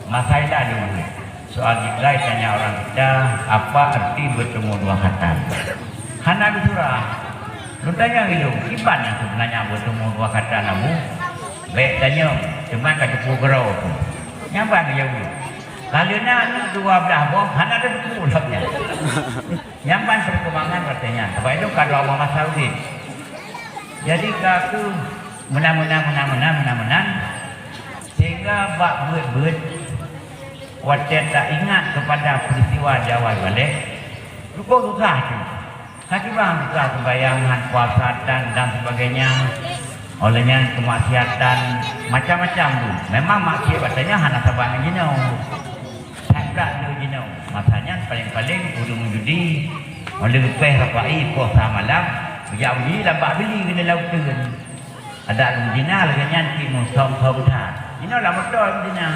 Masa ila lôn buet. Soal jih lai tanya orang kita, apa arti bertemu dua katan? Hana geusurah. Lôn tanyong ilôn, kiban nyang seubeunanya bertemu dua katan, Abu? Bék tanyong, teuma ka teupeue keudroe tu. Nyang ban geujaweueb. Ka lheueh na aneuk dua blaih boh, hana teupeue lom nyan. Nyang ban peurkembangan watée nyan. Sabab ilôn ka dua boh masa udeb. Jadi ka kheueh meunan, meunan, meunan, meunan, meunan, meunan. Sehingga bak beuet-beuet, watée taingat kepada peristiwa di awal balek, cukup susah tu. Ka kiban susah sembahyang, han puasa dan, dan sebagainya. Oleh nyan kemaksiatan macam-macam tu. Memang maksiat batanya hana saban ngon jinoe. That brat le jinoe. Masa nyan paléng-paléng ureueng meujudi, oleh leupeh rapai puasa malam, geujak meujudi lam bak bili keuneulheueh uteuen. Adak ureueng meujina lagée nyan cit meusöm-söm that. Jinoe lam moto meujina,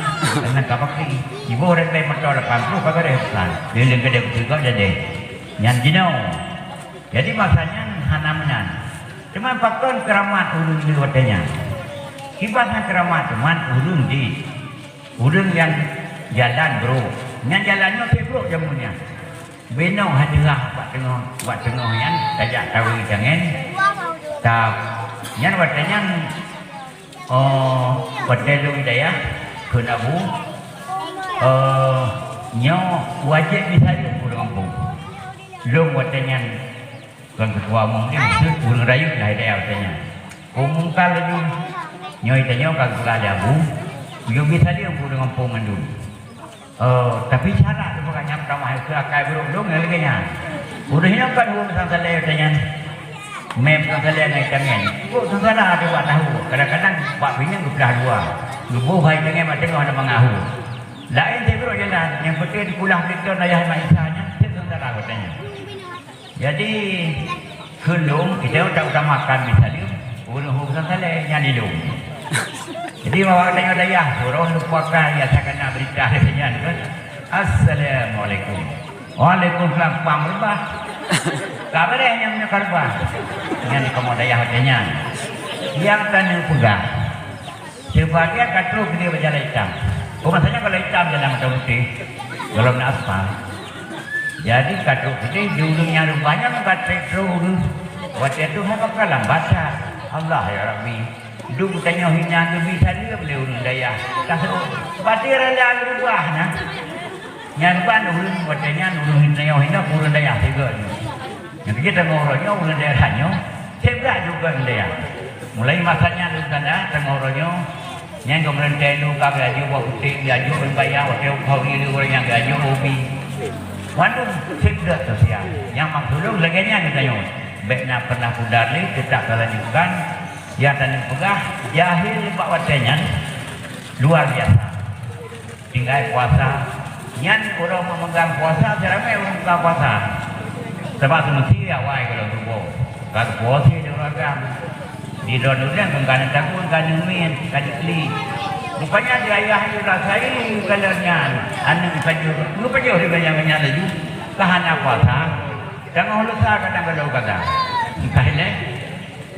deungon ka pakri. Jiboh rempeng moto lapan ploh ka beureh pesan. Lé-lé keudeh beutôi jadi. Nyan jinoe. Jadi masa nyan hana meunan. Teuma pakon keuramat ureueng di watée nyan? Kiban han keuramat teuma ureueng di Ureueng nyang jalan brok, nyan jalan nyoe trok jameun nyan. Binoe hana bak teungoh, bak teungoh nyan tajak tawi tangen. Ta, nyan watée nyan, oh, watée lôn dayah keu Abu, oh, nyoe wajéb misalnya ureueng gampông. Lôn watée nyan Kon keutua umum nyan, maksud ureueng rayeuk lah idéa watée nyan. Umum ka laju, nyoe tanyoe ka geupeugah lé Abu, geuyue bi saleuem keu ureueng gampông mandum. Oh, tapi syarat lôn peugah nyan peutamah keu akai brok lôn nyang lagée nyan. Ureueng inong kan ureueng sang salée watée nyan. Mé sang salée ngon itangen. Kok sang salah ada bak tahu, kadang-kadang bak pineung geupeulah dua. Geuboh hai itangen bak teungoh hana mangat hu. Laén teuk brok jalan, nyang penting di pulang Kriton ayah Mak Isa nyan, teuk sang salah watée nyan. Jadi, keu lôn, kita tak utamakan misalnya, ureueng hom sang saleh, nyan di lôn. Jadi, awak tanya dayah, surah lupakan, ya, saya kena berita dari nyan, kan? Assalamualaikum. Waalaikumsalam, pam reubah. Ka beureh nyan meunyoe ka reubah. Nyan di kamoe dayah watée nyan. Nyang tanyoe peugah. Sibagian ka trok keudeh bak jalan itam. Oh, maksudnya kalau itam jalan macam putih, kalau na aspal. Jadi ka trok keudeh, di ureueng nyang reubah nyan ka trok ureueng. Watée tu hai bakal lam batat. Allah ya Rabbi. Duek tanyoe hinan geubi saleuem lé ureueng dayah. Ka seuôt. Batée raya reubah na. Nyan ban ureueng watée nyan ureueng tanyoe hinan ureueng dayah sigoe nyoe. Nyang keu tanyoe uroe nyoe ureueng daerah nyoe. Seb that juga nyan. Mulai masa nyan lôn tanda teungoh uroe nyoe, nyan geumeureuntée lôn ka geuajoh bak putéh, geuajoh bak bayah, watée u Khauri lé ureuëng nyang geuajoh u bi. Mandum seb that sosial. Nyang maksud lôn lagée nyan geutanyoe. Bék na pernah pudar lé, teutap talanjutkan. Nyang tanyoe peugah, jahil bak watée nyan luar biasa. Tinggai puasa. Nyan ureuëng memegang puasa, siramé ureuëng buka puasa. Sabab seumeusti awai gohlom tuboh. Ka geupuasa di ureuëng agam. Di droeneuh ureuëng pun ka neutakot, ka neumiet, ka neuklik. Rupanya di ayah nyoe rasai kalon nyan. Aneuk pajoh, geupajoh di banyak-banyak laju. Ka hana puasa. Teungoh lusa kadang gohlom kata. Entah ilée.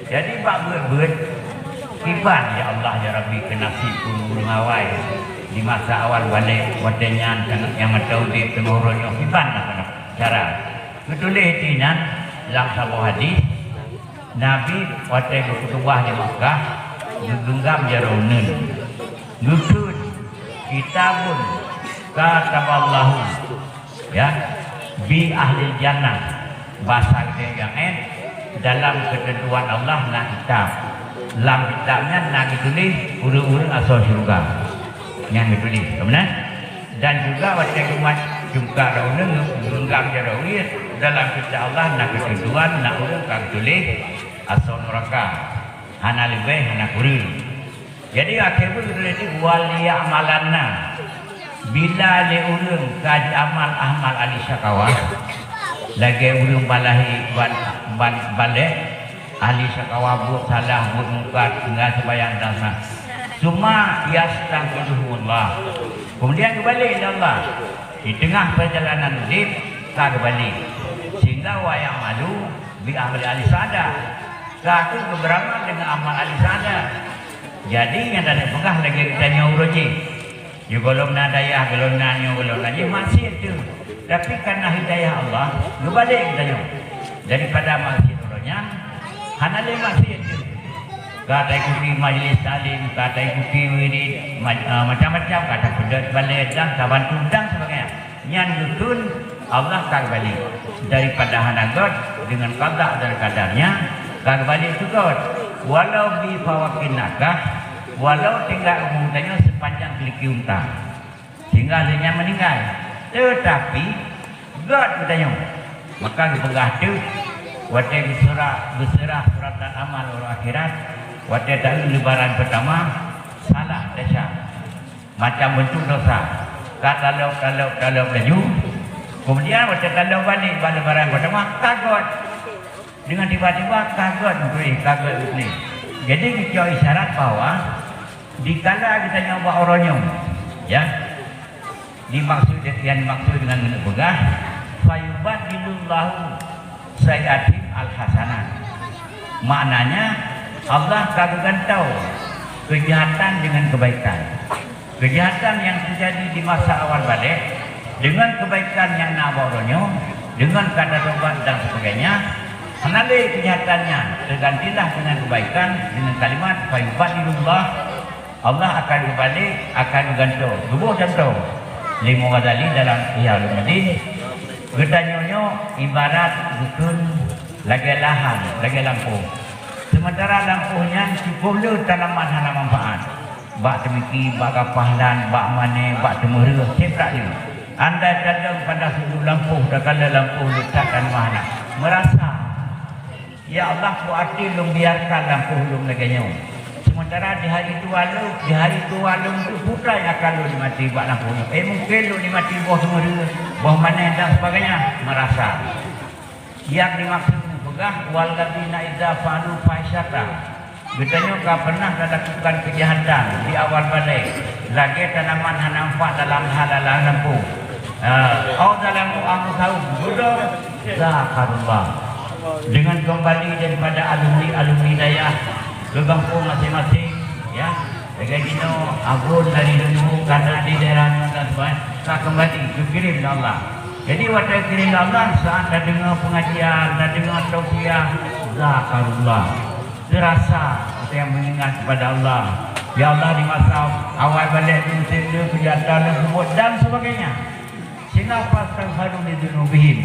Jadi bak beuet-beuet, kiban, ya Allah, ya Rabbi, keu nasib ureuëng awai di masa awal balek, watée nyan nyang mantong udeb teungoh uroe nyoe, kiban lah keunoe cara. Geutuléh di nyan lam saboh hadis, Nabi watée geukhutubah di Makkah, geugeunggam jaroe uneun. Geukheun, "Kitabun kataballahu," ya, "bi ahlil jannah." Basa geutanyoe nyang laén, dalam keuteuntuan Allah na kitab. Lam kitab nyan na geutuléh ureuëng-ureuëng asoe syeuruga. Nyan geutuléh, ka meunan? Dan juga watée umat cungka droe uneun geupeugah jaroe uneun, dalam kitab Allah na keuteuntuan na ureuëng ka geutuléh asoe nuraka. Hana leubeh, hana kureueng. Jadi, akhé buet geutuléh, "Wal ya'malanna." Bila lé ureuëng ka jiamal ahmal ahli syakawa, lagée ureuëng balahé ban, ban balek, ahli syakawa buet salah, buet mungkar, tinggai seumayang dan sa-, "Summa yastanqiduhullah." Kemudian geubalek lé Allah. Di teungoh peurjalanan udeb, ka geubalek. Sehingga wa ya'malu bi amali ahli sa'adah. Ka kheueh geuberamal deungon amal ahli sa'adah. Jadi, nyang tanyoe peugah lagée geutanyoe uroe jih. Nyoe gohlom na dayah, gohlom na nyoe, gohlom na jih, maksiet tu. Tapi karena hidayah Allah, geubalek geutanyoe. Daripada maksiet uroe nyan, hana lé maksiet tu. Ka taikuti majlis taklim, ka taikuti wirid, ma-, ah, macam-macam, ka tapeudeuet balée dan tabantu dan sebagainya. Nyan geukheun Allah ka geubalek daripada hana göt deungon qada dan qadarnya, ka geubalek keu göt. Walau bi fawaqin naqah, walau tinggai umu tanyoe sepanjang siliki unta. Sehingga lé nyan meuninggai. Teutapi, göt geutanyoe. Maka geupeugah teuk, watée geuseurah, geuseurah suratan amal uroe akhirat, watée taeu lebaran peutama, salah desya. Macam beuntuk dosa. Ka talop, talop, talop laju. Kemudian, watée talop balek bak lebaran peutama, ka göt. Dengan tiba-tiba ka göt meutuléh, ka göt meutuléh. Jadi, geucok isyarat bahwa dikala geutanyoe bak uroe nyoe, ya, dimaksud, yang dimaksud dengan geuneuk peugah, "Fayubaddilullahu sayyi'atihim al-hasanat." Maknanya, Allah ka geugantoe keujahatan dengan keubaikan. Keujahatan nyang teujadi di masa awal balek, deungon keubaikan nyang na bak uroe nyoe, deungon ka tatobat dan sebagainya, hana lé keujahatan nyan, teugantilah deungon keubaikan, deungon kalimat, "Fayubaddilullah," Allah akan geubalek, akan geugantoe. Geuboh cuntoh lé Imam Ghazali dalam Ihya Ulumuddin, geutanyoe nyoe ibarat geukheun lagée lahan, lagée lampôh. Sementara lampôh nyan cukôp le tanaman hana manfaat. Bak teumiki, bak gapah lan, bak mané, bak teumeureuh, seb that lé. Andai tadong pada sudut lampôh, takalon lampôh le that tanaman hana, meurasa, "Ya Allah, peu até lôn biarkan lampôh lôn lagée nyoe? Sementara di hari tuha lôn, di hari tuha lôn tu, peue nyang akan lôn nikmati bak lampôh nyoe? Eh, mungken lôn nikmati boh teumeureuh, boh mané dan sebagainya," meurasa. Nyang dimaksud geupeugah, "Walladzina idza fa'alu fahisyatan." Geutanyoe ka pernah talakukan keujahatan di awal balek, lagée tanaman hana manfaat dalam halalan lampôh. Ah, "Au zalamu anfusahum," geudoh, "Dzakarullah." Dengan kembali daripada alumni-alumni dayah ke gampông masing-masing, ya, lagée jinoe, Abon dari Leuneu, kana di daerah nyoe dan sebagainya, ka kembali geukirém lé Allah. Jadi, watée geukirém lé Allah, saat tadeungoe pengajian, tadeungoe tausiah, dzakarullah. Teurasa kita yang mengingat kepada Allah. Ya Allah, di masa awai balek, di musim nyoe, keujahatan, peubuet dan sebagainya. Sehingga, "Fastaghfaru li dzunubihim."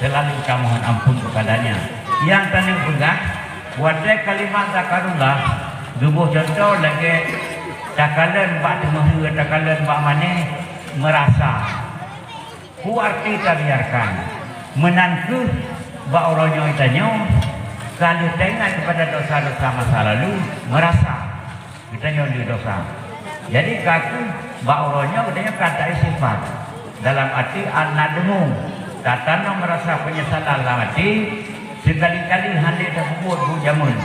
Selalu kita mohon ampun kepadanya. Nyang tanyoe peugah, Watée kalimat zakarullah geuboh cuntoh lagée takalon bak teumeuhue, takalon bak manéh, meurasa. Peue arti tabiarkan? Meunan kheueh bak uroe nyoe tanyoe ka lheueh taingat keupada dosa-dosa masa lalu, meurasa geutanyoe le dosa. Jadi ka kheueh bak uroe nyoe geutanyoe ka taistighfar. Dalam arti an-nadmu, tatanom rasa penyesalan lam até, sekali-kali hana lé tapeubuet buet jameun,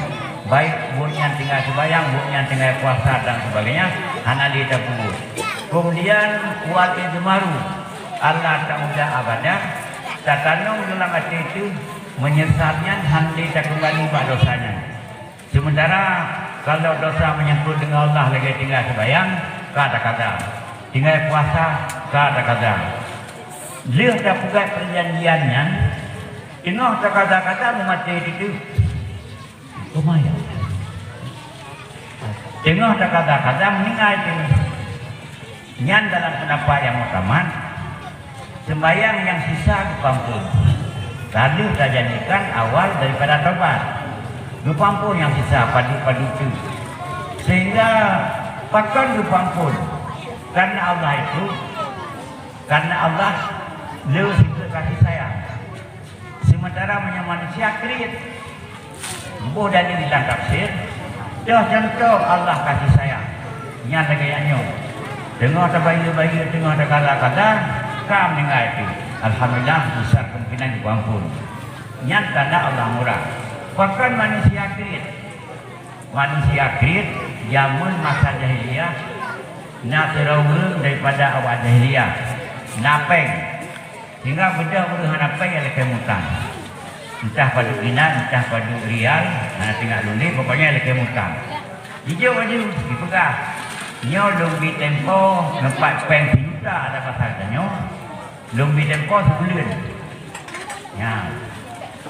baik buet nyan tinggai seumayang, buet nyan tinggai puasa dan sebagainya, hana lé tapeubuet. Kemudian wal idmaru, Allah Ta'ala abadan, tatanom dalam até teuh menyesal nyan hana lé takeumbali bak dosa nyan. Sementara kalau dosa menyangkut dengan Allah lagée tinggai seumayang, ka takaza. Tinggai puasa, ka takaza. Lheueh tapeugah perjanjian nyan, teungoh takaza-kaza meumaté teuh. Lumayan. Teungoh takaza-kaza meuninggai teuh. Nyan dalam peundapat nyang muktamad, seumbahyang nyang sisa geupeuamphon. Ka lheueh tajadikan awal daripada taubat. Geupeuamphon nyang sisa padub-padub teuh. Sehingga pakon geupeuamphon? Karena Allah itu, karena Allah le sifeuet kasih sayang. Sementara meunyoe manusia kriet, boh dalil lam tafsir, toh cuntoh Allah kasih sayang. Nyan lagée nyan nyoe. Teungoh tabayeue-bayeue, teungoh takaza-kaza, ka meuninggai teuh. Alhamdulillah, besar kemungkinan geupeuamphon. Nyan tanda Allah murah. Pakon manusia kriet? Manusia kriet, jameun masa jahiliyah, na sidroe ureuëng daripada awak jahiliyah, na péng. Sehingga beudôh ureuëng hana péng nyang lakée mutang. Entah padub dinar, entah padub rial, hana teuingat lôn lé, pokoknya nyang lakée mutang. Jijok laju, jipeugah, "Nyoe lôn bi tempo nyoe pat péng sijuta ada pasal tanyoe, lôn bi tempo sibuleuen." Nyan,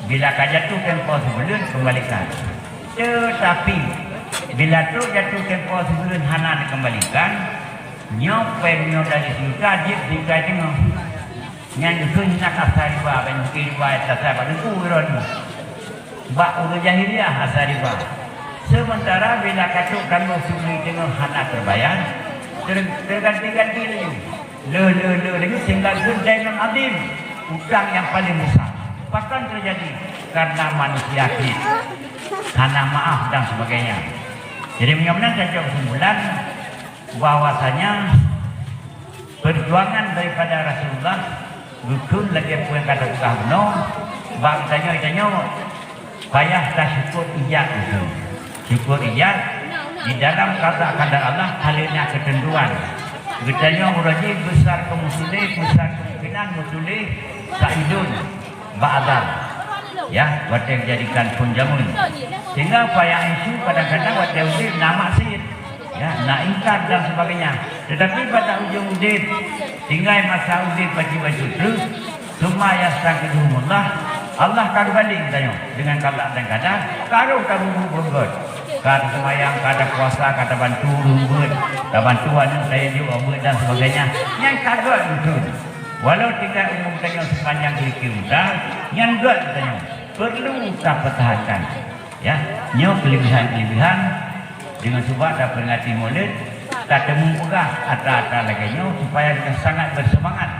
bila ka jatuh tempo sibuleuen, kembalikan. Tetapi, bila trok jatuh tempo sibuleuen hana dikembalikan, nyoe péng nyoe dari sijuta, jeuet sijuta teungoh. Nyan geukheun na asa riba, ban mungken riba nyang asa bak teungku droeneuh. Bak ureuëng jahiliyah asa riba. Sementara bila ka trok tanggoh sibuleuen teungoh hana teubayar, ter-, teuganti-ganti laju. Le, le, le, laju sehingga geukheun dainun azim, utang nyang paling besar. Pakon teujadi? Karena manusia kriet, hana maaf dan sebagainya. Jadi, meunyoe meunan tacok kesimpulan, bahwasanya perjuangan daripada Rasulullah geukheun lagée peue nyang ka tapeugah bunoe, bak tanyoe-tanyoe payah tasyukur ijat geukheun. Syukur ijat, di dalam qada qadar Allah ka lheueh na keuteuntuan. Geutanyoe uroe jih besar kemungkinan, besar kemungkinan meutuléh saidon bak azan. Ya, watée geujadikan phon jameun. Sehingga payah isu kadang-kadang watée udeb na maksiet. Ya, na ingkar dan sebagainya. Tetapi pada ujong udeb, tinggai masa udeb bacut-bacut treuk, summa yastaghfiruhumullah, Allah ka geubaleng tanyoe dengan qada dan qadar, ka rhot tabubuet beugöt. Ka taseumayang, ka tapuasa, ka tabantu ureuëng beuet, tabantu aneuëk tayue jok beuet dan sebagainya. Nyan ka göt beutôi. Walau tinggai umu tanyoe sepanjang silikeu muda, nyan göt tanyoe. Perlu tapeutahankan. Ya, nyoe keulebihan-keulebihan deungon subak taperingati Maulid, tateumé peugah atra-atra lagée nyoe supaya geutanyoe sangat beuseumangat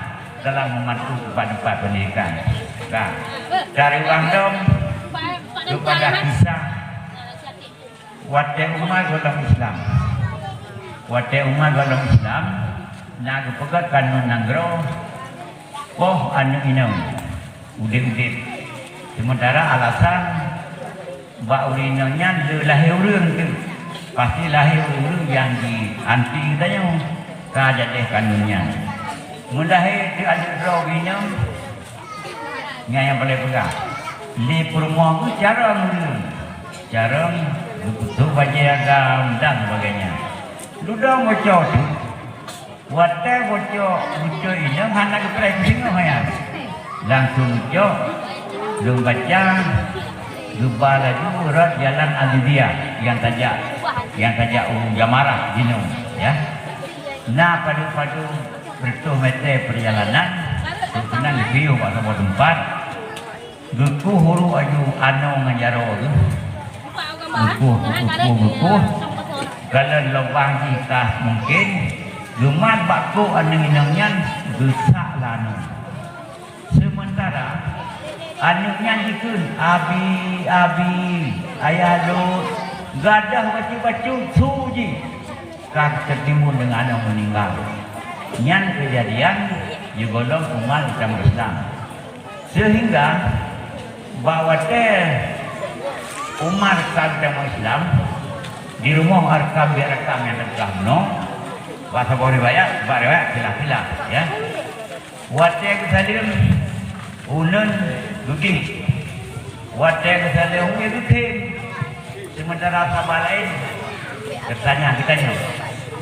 dalam meubantu teumpat-teumpat peundidikan. Ka, dari ureuëng dong keupada kisah watée umat gohlom Islam. Watée umat gohlom Islam na geupeugah kanun nanggroe, poh aneuëk inong udeb-udeb. Sementara alasan bak ureuëng inong nyan le lahé ureuëng tu. Pasti lahé ureuëng-ureuëng nyang jianti geutanyoe ka jadeh kanun nyan. Meulahé teu aneuëk droe inong, nyan nyang paleng peugah. Lé peurumoh geuh carông ureuëng. Carông geupeutoh bajée agam dan sebagainya. Dudoe bocor tu, watée bocor beutôi inong hana geupreh keu singoh nyan. Langsung cok, lôn baca, geuba laju rot jalan Al-Judiyah nyang tajak, nyang tajak u Jamarah jinoe, ya. Na padub-padub reutôh mete peurjalanan, keunan geuyue bak saboh teumpat, geukueh ureuëng aju anoe ngon jaroe geuh. Geukueh, geukueh, geukueh. Kalon lubang jih ka mungken, geumat bak kôk aneuk inong nyan, geusak lé aneuk. Seumeuntara aneuk nyan jikheun, "Abi, abi, ayah lôn," gadôh bacut-bacut su jih, ka teutimbun deungon aneuk meuninggai. Nyan keujadian jigohlom Umar geutamong Islam. Seuhingga bak watée Umar ka geutamong Islam, di rumoh Arkam bin Arkam nyang teuka bunoe, bak saboh riwayat, bak riwayat khilaf-khilaf, ya. Watée geusaleuem, uneun geukhem. Watée geusaleuem, uneun geukhem. Seumeuntara sahabat laén geutanyong, geutanyong,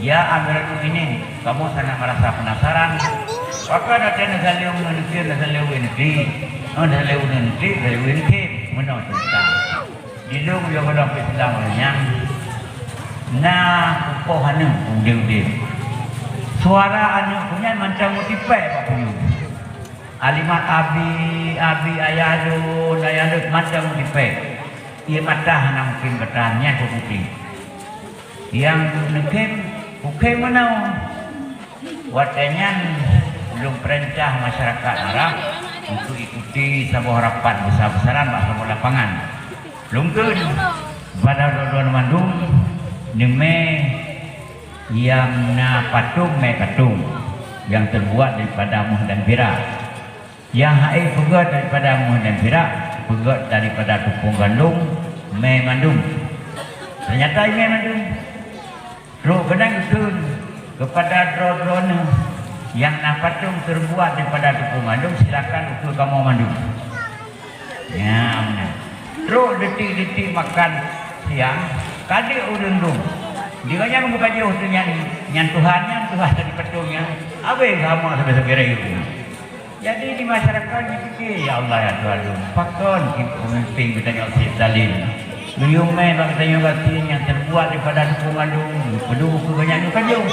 "Ya Amirul Mukminin, kamoe sangat merasa penasaran. Pakon watée neusaleuem uneun geukhem, neusaleuem uneun geukhem, neusaleuem uneun geukhem, neusaleuem uneun geukhem?" Meunoe ceurita. Di lôn yoh gohlom Islam nyan na kupoh aneuk udeb-udeb. Suara aneuk nyan mantong meutipék bak puyuh. Kalimat "Abi, abi, ayah lôn, ayah lôn" mantong meutipék. Ié mata hana mungken geutanyan keu putih. Nyang neukhem, kukhem meunoe. Watée nyan lôn peurintah masyarakat Arab untuk ikuti saboh rapat besar-besaran bak saboh lapangan. Lôn kheun bak droe-droe mandum, neumé nyang na patong, mé patong nyang teubuat daripada méuh dan pirak. Nyang hase peugét daripada méuh dan pirak, peugét daripada teupông gandom, mé mandum. Teunyata mé mandum. Trok keunan geukheun keupada droe-droeneuh nyang na patong teubuat daripada teupông gandom, silakan ukeue kamoe mandum. Nyan meunan. Trok detik-detik makan siang, ka deuek ureuëng dum. Di gobnyan geupajoh teuh nyan, nyan Tuhan, nyan Tuhan dari patong nyan. Abéh geuhama sabe-sabe rayeuk. Jadi di masyarakat jipike, "Ya Allah, ya Tuhan, pakon peumimpin geutanyoe seb zalim? Geuyue mé bak geutanyoe gasien nyang teubuat daripada teupông gandom, geupeudong keu gobnyan geupajoh."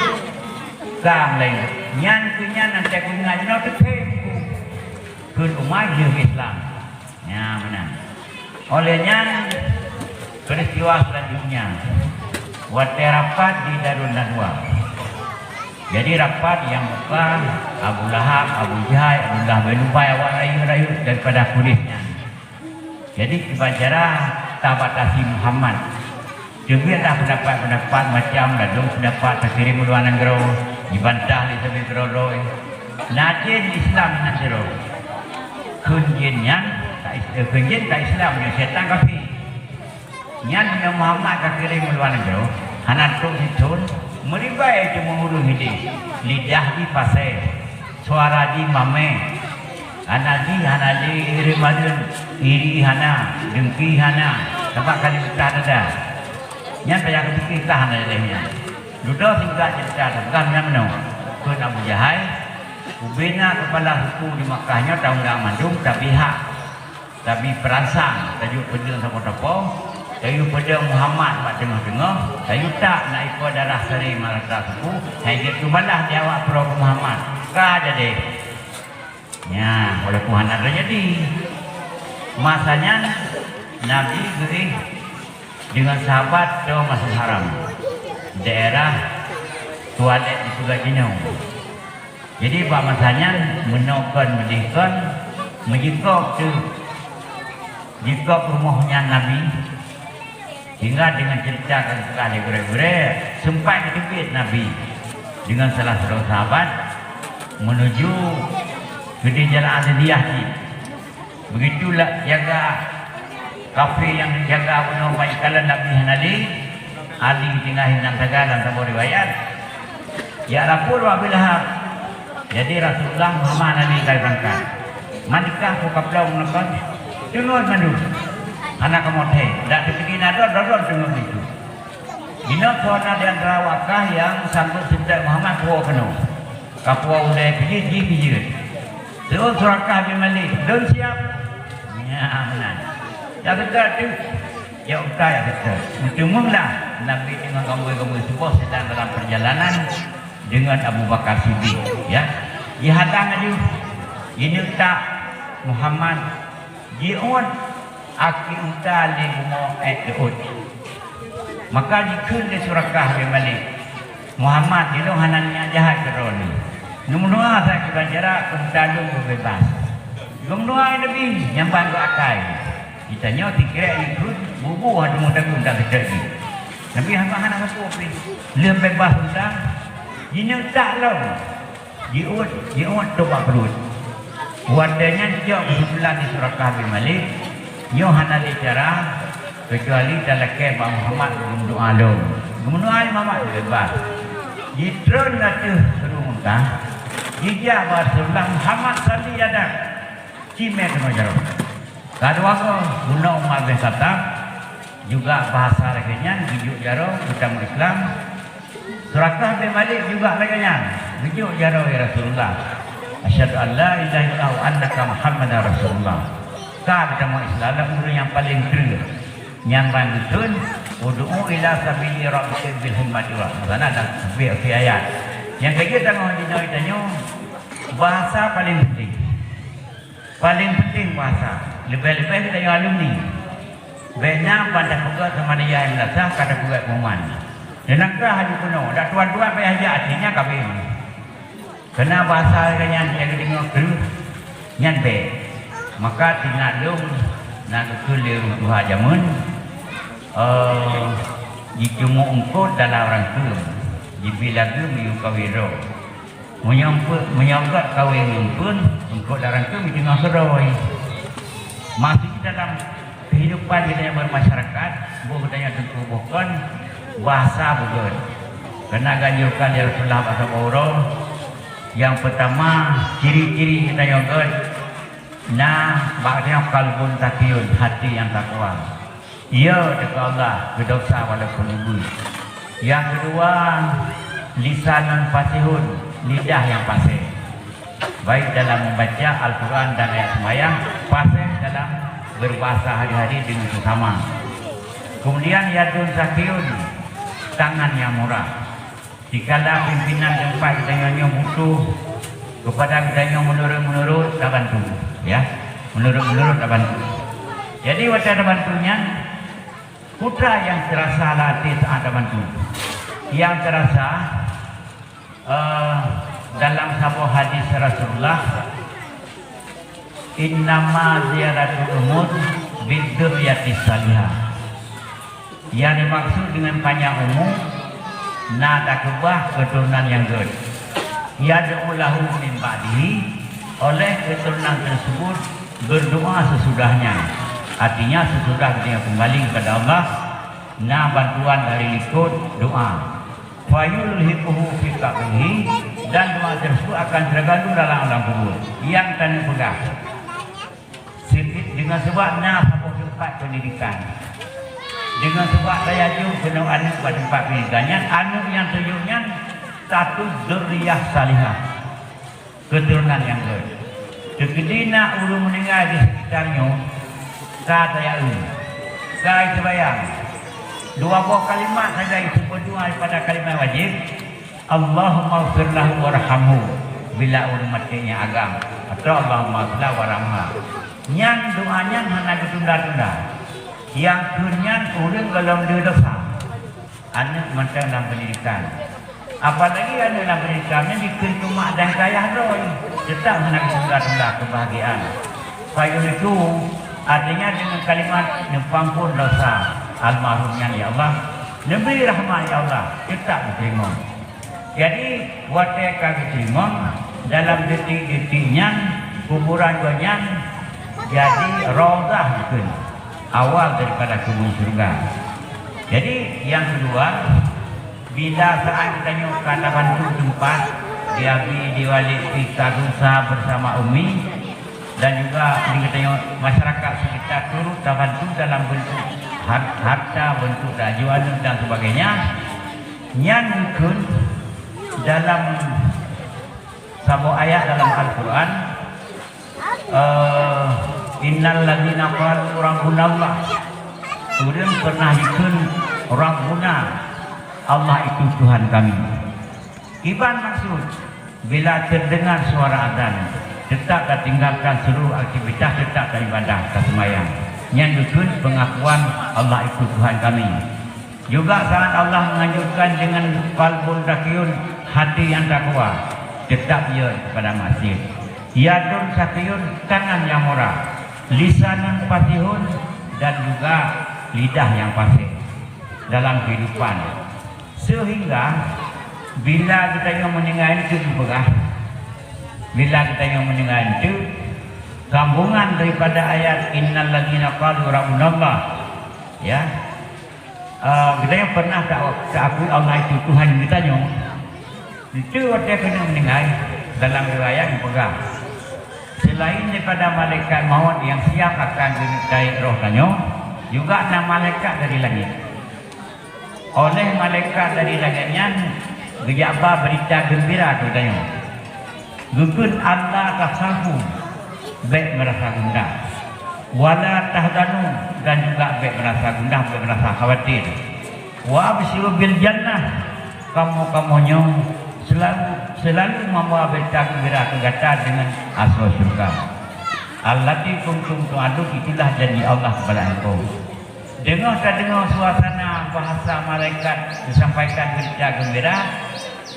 Ka mulai nyan keu nyan, nyang teuingat jinoe teukhém kheun umat lheueh Islam. Nyan meunan. Óh lheueh nyan, peristiwa selanjutnya, watée rapat di Darun Nadwa. Jadi rapat nyang buka Abu Lahab, Abu Jahai, Abdullah bin Ubay, awak rayeuk-rayeuk daripada Quraisy nyan. Jadi kiban cara tabatasi Muhammad. Teubiet lah peundapat-peundapat macam, ladôm peundapat takirém u luwa nanggroe, jibantah lé sabe keudroe-droe. Na jén Islam nyang sidroe. Kheun jén nyan ka Is-, eh, kheun jén ka Islam, nyoe syaitan kafé. Nyan meunyoe Muhammad takirém u luwa nanggroe, hana trok sithon, meuribai teuma ureuëng hidéh, lidah jih pasé, suara jih mamé. Hana jih, hana jih, ireuen-mareuen, iri hana, dengki hana, sabab ka jipeugah dada. Nyan payah geupike ka hana lé nyan. Dudoe singkat ceurita teupeugah nyan meunoe, kheun Abu Jahai, "Ubena keupala suku di Makkah nyoe taundang mandum, tabi hak, tabi peuransang, tajok peudeueng saboh teupông, tajok peudeueng Muhammad bak teungoh-teungoh, tajok tak na iko darah saré mata suku, hai jeuet keubalah di awak peurumoh Muhammad." Ka jadi. Nyan, walaupun hana teujadi. Masa nyan, Nabi geuéh deungon sahabat do Masjid Haram, daerah toilet dipeugah jinoe. Jadi, bak masa nyan, meunoe kon meudeh kon, meujikok teuh, jikok rumoh nyan Nabi. Sehingga deungon ceurita ka geupeugah lé gurée-gurée, seumpat geuteubiet Nabi deungon salah sidroe sahabat meunuju keudeh jalan Aziziah jih. Beugitulah jaga kafé nyang jaga bunoe ban jikalon Nabi hana lé, Ali tinggai hinan saga lam saboh riwayat. Jak lapor bak Abu Lahab. Jadi Rasulullah Muhammad Nabi ka berangkat. Mandum ka peue kaplong neukon, teungeut mandum. Hana kamoe thèe, dak teukeudi na droe, droe teungeut linto. Jinoe soe na di antara awak kah nyang sanggup seutôt Muhammad puwoe keunoe. Kapuwoe ulée pih jih, jih pih jeuet. Seuôt Surakah bin Malik, lôn siab. Nyan meunan. Jak seutôt teuh. Jak utai, jak seutôt. Meuteumèe lah Nabi deungon gambui-gambui suboh sedang dalam perjalanan deungon Abu Bakar Siddiq, ya. Jihadang laju. Jineuk tak Muhammad jiôt aki unta lé bumoe ék deuôt. Maka jikheun lé Surakah bin Malik, "Muhammad, ilôn hana niat jahat keu droeneuh. Neumeudoá saja kiban cara keu meutaleueng beubeubaih." Geumeudoá Nabi nyang ban geuakai. Geutanyoe sikrek jikheun bubu hana meudagun dan sikrek jih. Nabi hana, hana sapeue pih. Lheueh beubaih undang, jineuk tak lom. Jiuet, jiuet trok bak pruet. Watée nyan cok keusimpulan di Surakah bin Malik, nyoe hana lé cara keucuali talakée bak Muhammad geumeudoá lom. Geumeudoá lé Muhammad leubeh. Jitreun ateueh keurueng unta, jijak bak Rasulullah, "Muhammad, salli yadak." Cimé keunoe jaroe. Ka dua goe, bunoe Umar bin Khattab, juga bahasa lagée nyan, geujok jaroe, geutanyoe Islam. Surakah bin Malik juga lagée nyan, geujok jaroe, "Ya Rasulullah, asyhadu an la ilaha illallah wa annaka Muhammadar Rasulullah." Ka geutanyoe Islam, lam ureuëng nyang paleng kreueh. Nyang ban geukheun, "Ud'u ila sabili rabbika bil hikmati wa." Sana dah, bi, bi ayat. Nyang keu jeuet tanyoe, tanyoe, bahasa paleng penting. Paleng penting bahasa, leubeh-leubeh geutanyoe alumni. Bék na ban tapeugah sama dia yang meunasah ka tapeugah pengumuman. Nyan ka haju keunoe, dak tuan-tuan payah jak, artinya kabeh. Keunan bahasa nyan nyang geudeungoe kreueh, nyan bék. Maka teuingat lôn na geukheun lé ureuëng tuha jameun, eh, jicungok eungkôt dalam rangkeum, jibi lagu miyueb kawen droe. Meunyoe eungkôt, meunyoe göt kawen ngon eungkôt, eungkôt lam rangkeum jiteungoh keudroe. Maksud dalam kehidupan geutanyoe bermasyarakat, boh geutanyoe teungku boh kon, bahasa beugöt. Keunan geuanjurkan lé Rasulullah bak saboh uroe, nyang peutama, ciri-ciri geutanyoe göt, na bak geutanyoe qalbun taqiyun, hati nyang takwa. Iya, teuka Allah, geudosa walaupun ubeut. Nyang keudua, lisanun fasihun, lidah nyang paséh. Baik dalam membaca Al-Quran dan ayat sembahyang, paséh dalam berbahasa hari-hari dengan sesama. Kemudian, yadun sakhiyun, tangan yang murah. Dikala pimpinan teumpat geutanyoe nyoe butuh keupada geutanyoe meunurot-meunurot tabantu, ya. Meunurot-meunurot tabantu. Jadi, watée tabantu nyan, peue nyang teurasa lam até saat tabantu? Nyang teurasa, eh, dalam saboh hadis Rasulullah, "Innama ziyadatul umur bidzurriyatis salihah." Nyang dimaksud dengan panjang umu, na takeubah keuturonan nyang göt. Yad'u lahu min ba'dihi, oleh keuturonan tersebut berdoa sesudahnya. Artinya, sesudah dia kembali kepada Allah, na bantuan dari likot doa. Fayulhiquhu fi qabrihi, dan doa tersebut akan tergandung dalam alam kubur. Nyang taneuk peugah, seubit deungon sabab na saboh teumpat pendidikan. Deungon sabab tajak jok keunoe aneuk bak teumpat pendidikan nyan, aneuk nyang tajok nyan status dzurriyyah salihah. Keuturonan nyang göt. Teukeudi na ureuëng meuninggai di sekitar nyoe, ka tayaeu, ka iseumbahyang. Dua boh kalimat sagai iseumeubeuet daripada kalimat wajéb, "Allahummaghfir lahu warhamhu," bila ureuëng maté nyan agam, atau "Allahummaghfir lahu warhamha." Nyan doa nyan hana geutunda-tunda. Nyang kheun nyan ureuëng gohlom le desya. Aneuk mantong lam pendidikan. Apalagi aneuk lam pendidikan nyan dikheun keu mak dan keu ayah droe, teutap hana geutunda-tunda keubahgiaan. Payah itu, artinya dengan kalimat, "Neupeuampôn desya almarhum nyan, ya Allah. Neubri rahmat, ya Allah," teutap geuteurimong. Jadi, watée ka geuteurimong, dalam detik-detik nyan, kuburan gobnyan jadi raudhah dikheun, awal daripada keubun syeuruga. Jadi, nyang keudua, bila saat geutanyoe ka tabantu teumpat, di abi, di walid, di ustaz bersama umi, dan juga di geutanyoe masyarakat sekitar turut tabantu dalam bentuk har-, harta, bentuk tajok aneuk dan sebagainya, nyan dikheun dalam saboh ayat dalam Al-Quran, eh, "Innal ladzina qalu rabbunallah." Ureuëng pernah jikheun, "Rabbuna, Allah itu Tuhan kami." Kiban maksud, bila terdengar suara azan, tetap tatinggalkan seluruh aktivitas, tetap taibadah, taseumayang. Nyan dikheun pengakuan, "Allah itu Tuhan kami." Juga saat Allah menganjurkan dengan qalbun zakiyun, hati yang takwa, tetap ia kepada maksiat. Yadun zakiyun, tangan yang murah, lisanun fasihun, dan juga lidah yang fasih dalam kehidupan. Sehingga bila geutanyoe meuninggai enteuk geupeugah, bila geutanyoe meuninggai enteuk, sambungan daripada ayat innal ladzina qalu rabbunallah, ya, Eh, geutanyoe pernah ta-, taakui Allah itu Tuhan geutanyoe? Itu watée keuneuk meuninggai, dalam riwayat geupeugah, selain daripada malaikat maut yang siap akan geuneuk taék roh tanyoe, juga na malaikat dari langét. Oleh malaikat dari langét nyan geujak ba beurita geumbira keu tanyoe. Geukheun, "Alla takhafu," bék meurasa gundah, "wala tahzanu," dan juga bék meurasa gundah, bék meurasa khawatir. "Wa absyiru bil jannah," kamoe-kamoe nyoe seulalu, seulalu mambawa beurita geumbira keu gata deungon asoe syeuruga. "Allati kuntum tu'adun," itulah janji Allah kepada engkau. Deungoe tadeungoe suasana bahasa malaikat geusampaikan beurita geumbira,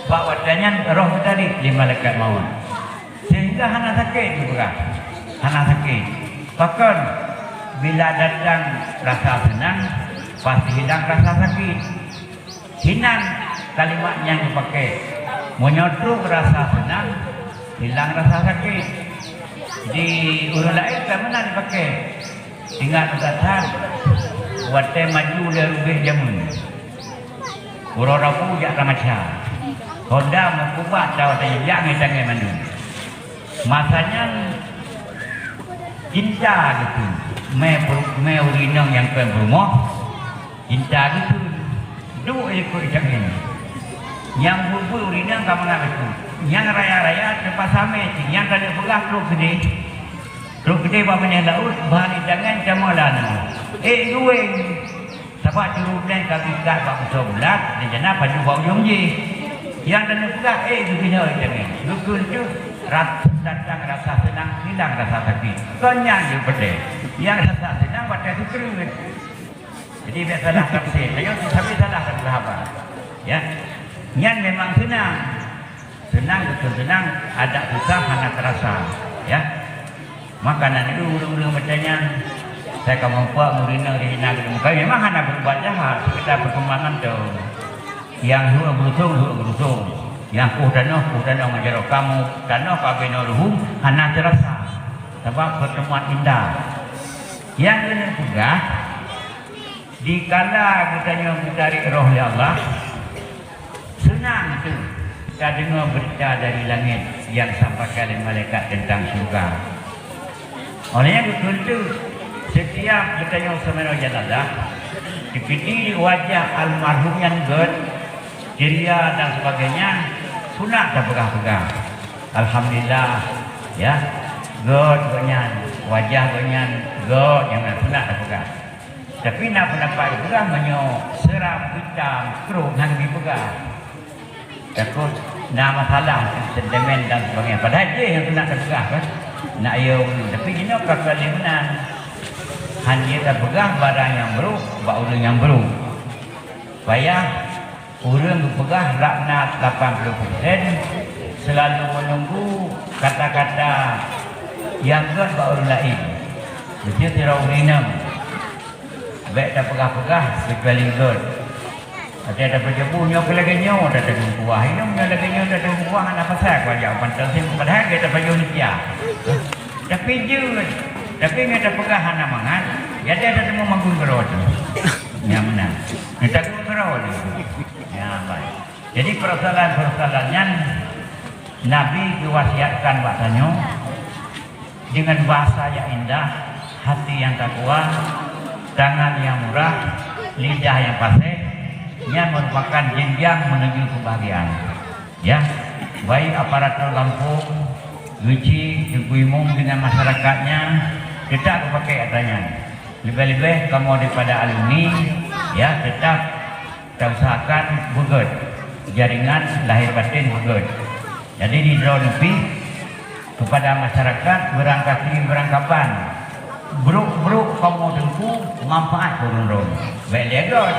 bak watée nyan roh geutarék lé malaikat maut. Sehingga hana sakét geupeugah, hana sakét. Pakon? Bila datang rasa seunang, pasti hilang rasa sakét. Hinan kalimat nyang geupaké. Meunyoe trok rasa seunang, hilang rasa sakét. Di ureuëng laén ka meunan dipaké. Ingat that-that, watée maju lé rubek jameun. Uroe Rabu jak tamasa. Honda meukubat tawa teuinjak ngon tangai mandum. Masa nyan cinta geupeue. Mé, mé ureuëng inong nyang keu peurumoh, cinta geupeue. Duek ikot tangai. Nyang bui-bui ureuëng inong ka mangat geupeue. Nyang raya-raya teupaksa mé cit. Nyang ka lheueh peugah trok keudeh. Trok keudeh bak binéh laôt, bah di tangai cuma lana. Eh, guweng. Sabab jurubneng ka geuikat bak beusoe bulat, rencana paju bak ujong jih. Nyang taneuk peugah, "Eh, geukeunyoe," jangan. Geukheun teuk, rat-, datang rasa seunang, hilang rasa sakét. Kon nyan jeuet peudeh. Nyang rasa seunang watée geukheun. Jadi, biasalah tafsir. Ayo, tapi salah satu sahabat. Ya. Nyan memang seunang. Seunang beutôi seunang, adak susah hana teurasa, ya. Maka na neudeuh ureuëng-ureuëng macam nyan, sai ka meupeue meurina di hina geudong kai memang hana beurubat jahat, seukeda peusumbangan tu. Nyang hue beurusong, hue beurusong. Nyang kuh tanoh, kuh tanoh ngon jaroe kamoe, tanoh ka binoe ruhueng hana teurasa. Sabab peuteumuan indah. Nyang keuneuk peugah, dikala geutanyoe geutarek roh lé Allah, seunang teuk tadeungoe beurita dari langét nyang sampaikan lé malaikat teuntang syeuruga. Óh lheueh nyan geukheun teuk, setiap geutanyoe seumanoe janazah, dipeuti wajah almarhum nyan gét, ceria dan sebagainya, sunat tapeugah-peugah, "Alhamdulillah, ya, gét gobnyan, wajah gobnyan gét," nyan sunat tapeugah. Tapi na peundapat jipeugah meunyoe seuram, itam, krông hana jipeugah. Takot na masalah sentimen dan sebagainya. Padahai jih nyang keuneuk teupeugah kan. Nak yo, tapi jinoe ka keu lé meunan. Han jeuet tapeugah barang nyang brok bak ureuëng nyang brok. Payah ureuëng geupeugah laknat lapan puluh persen seulalu meununggu kata-kata nyang gét bak ureuëng laén. Meusti sidroe ureuëng inong. Bék tapeugah-peugah keucuali gét. Watée tapajôh buh nyoe keu lagée nyoe tateumeukuah, inong nyoe lagée nyoe tateumeukuah hana pasai kuajak u pantoe sim padahai gét tapajôh nisia. Tapi jeuet, tapi nyoe tapeugah hana mangat, jadi tateumeumagun keudroe teuh. Nyan meunan. Nyoe tagun keudroe teuh. Nyan baik. Jadi persoalan-persoalan nyan Nabi geuwasiatkan bak tanyoe, dengan bahasa yang indah, hati yang takwa, tangan yang murah, lidah yang fasih, nyan merupakan jenjang menuju kebahagiaan. Ya, baik aparatur gampông, geuchik, teungku imum dengan masyarakatnya, tetap geupakai atra nyan. Leubeh-leubeh kamoe daripada alumni, ya, tetap tausahakan beugét, jaringan lahé batén beugét. Jadi di droeneuh pih keupada masyarakat beurangkapi beurangkaban, brok-brok kamoe teungku manfaat keu ureuëng droeneuh. Bék lé gét.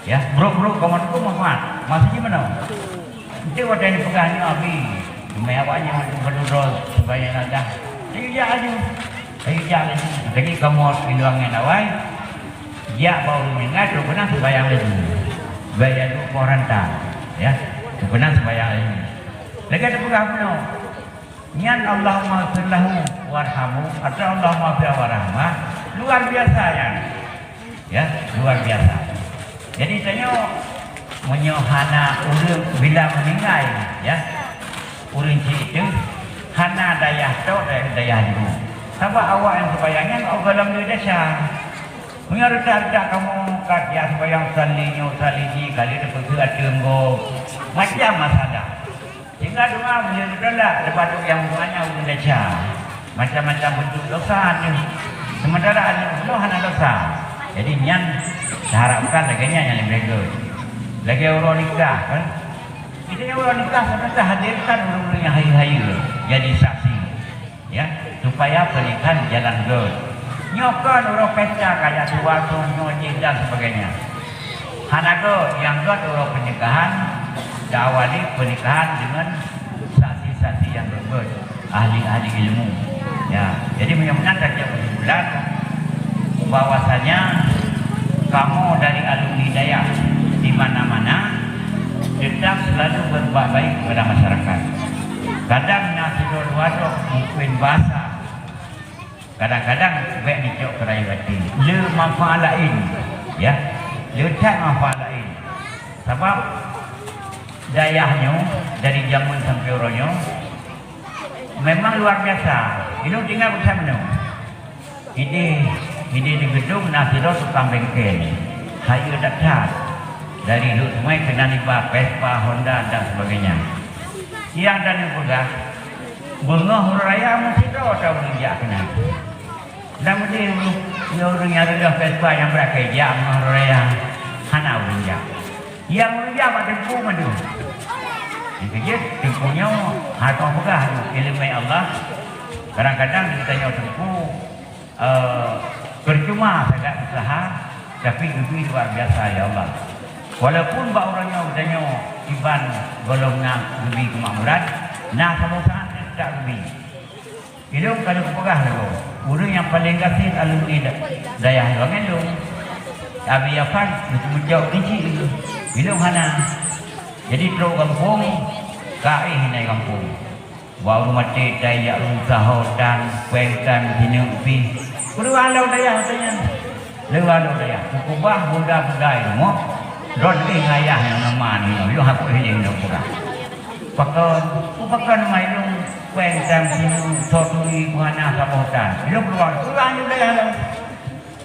Ya, brok-brok kawan tu manfaat. Maksudnya mana? Itu watèe peugah nyoe abi. Cuma awak nyoe betul-betul supaya nadah. Jadi jak laju. Jadi jak laju. Jadi kamu harus bilang dengan awai. Jak bak ureueng meninggai, tu keunan sembahyang laju. Baik yang tu orang rantau. Ya, tu keunan sembahyang laju. Lagèe tapeugah bunoe. Nyan Allahumma ighfir lahu warhamhu atau Allahumma ighfir warhamah, luar biasa nyan. Ya, luar biasa. Jadi tanyoe meunyoe hana ureueng bila meninggai, ya, ureueng cit itu hana dayah tok dayah juru. Sabab awak nyang sembahyang nyan awak gohlom le desya. Meunyoe reutak-reutak kamoe kat ya sembahyang sali nyoe sali jih, kali teupeu ateueh go macam masalah. Sehingga doa beliau ditolak, lepas tu yang doanya ureueng desya. Macam-macam bentuk dosa tu. Sementara ahli bunoe hana dosa. Jadi nyan diharapkan lagèe nyan nyang leubeh gèt. Lagèe uroe nikah kan. Kita nyang uroe nikah sebenarnya hadirkan ureueng-ureueng nyang hayeue-hayeue jadi saksi. Ya, supaya pernikahan jalan gèt. Nyoe kon uroe pesta kaya tua tu nyoe jih dan sebagainya. Hana gèt, nyang gèt uroe pernikahan, diawali pernikahan dengan saksi-saksi yang gèt, ahli-ahli ilmu. Ya, jadi mudah-mudahan saja kesimpulan bahwasanya kamu dari alumni dayah di mana-mana tetap selalu berbuat baik kepada masyarakat. Kadang na sidroe dua droe mungkin bahasa, kadang-kadang bèk dicok keu rayeuk até. Le manfaat laén, ya. Le that manfaat laén. Sabab dayah nyoe dari jameun sampai uroe nyoe memang luar biasa. Ilôn tinggai beusa meunoe. Idéh, idéh di geudong na sidroe tukang bengkel. Hayeue that-that. Dari Lhokseumawe keunan iba Vespa, Honda dan sebagainya. Nyang tanyoe peugah, beungoh uroe raya meusidroe ta ureueng jak keunan. Dan meudeh ureueng, ureueng nyang reuloh Vespa nyang brat keu jak beungoh uroe raya hana ureueng jak. Nyang ureueng jak bak teungku mandum. Nyang keujeuet teungku nyoe hana peugah ileumèe Allah. Kadang-kadang geutanyoe teungku Eh, percuma sagai usaha, tapi geubri luar biasa, ya Allah. Walaupun bak uroe nyoe geutanyoe iban gohlom na geubri keumakmuran, na saboh saat tetap geubri. Ilôn ka lôn peugah lagoe, ureueng nyang paleng gasien alumni da-, dayah lôn ngon lôn. Abi Afan meucok keuchik ilôn hana. Jadi trok gampông, ka éh inan gampông. Wak ureueng maté dai jak rusaho tan, péng tan, jineuk pih. Keuluwa lom dayah watèe nyan. Keuluwa lom dayah. Keubah bunda-bunda i rumoh. Droeneuh ngon ayah nyang nama nyoe. Yoh aku hiléng lom peugah. Pakon, ku pakon mai lôn péng tan, jineuk, soe turi, buhana, saboh tan. Lôn keuluwa, keuluwa lom dayah lom.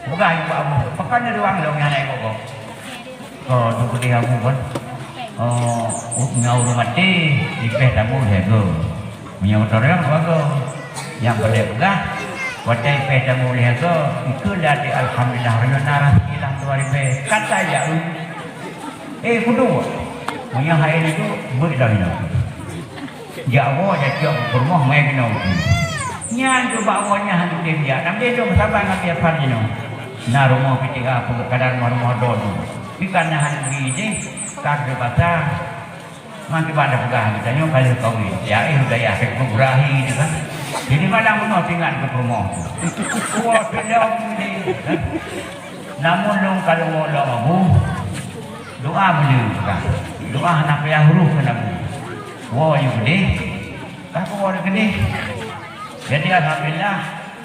Peugah ibu abu, pakon di ruang lôn nyang naik pokok. Oh, tu pedih abu kan. Oh, nyawa ureueng maté, ipéh tamu lhèe go. Meunyoe motor nyang dua go. Nyang paleng peugah, watèe ipéh tamu lhèe go, ikeu lé até alhamdulillah, ureueng na raseuki lam dua ribèe. Kata ya, eh, kudu. Meunyoe hai itu, buet dah inoe. Jak woe, jak cok peurumoh, mai keunoe. Nyan keuh bak woe nyan hana tem jak. Tapi dong saban ngon tiep hari nyoe. Na rumoh pih tiga peuh kadang rumoh-rumoh don. Pi kana hana bi jih, ka keu pasar. Mangke bak na peugah geutanyoe ka lheueh kawen. Ya, eh, gaya keu peugrahi tu kan. Jadi malam bunoe teuingat keu peurumoh. Woe, teulam ni, kan. Namun lôn ka lôn woe lom abu, doa meuleueng peugah. Doa hana payah huruf keu nabi. Woe nyang keudeh, ka woe nyang keudeh. Jadi alhamdulillah,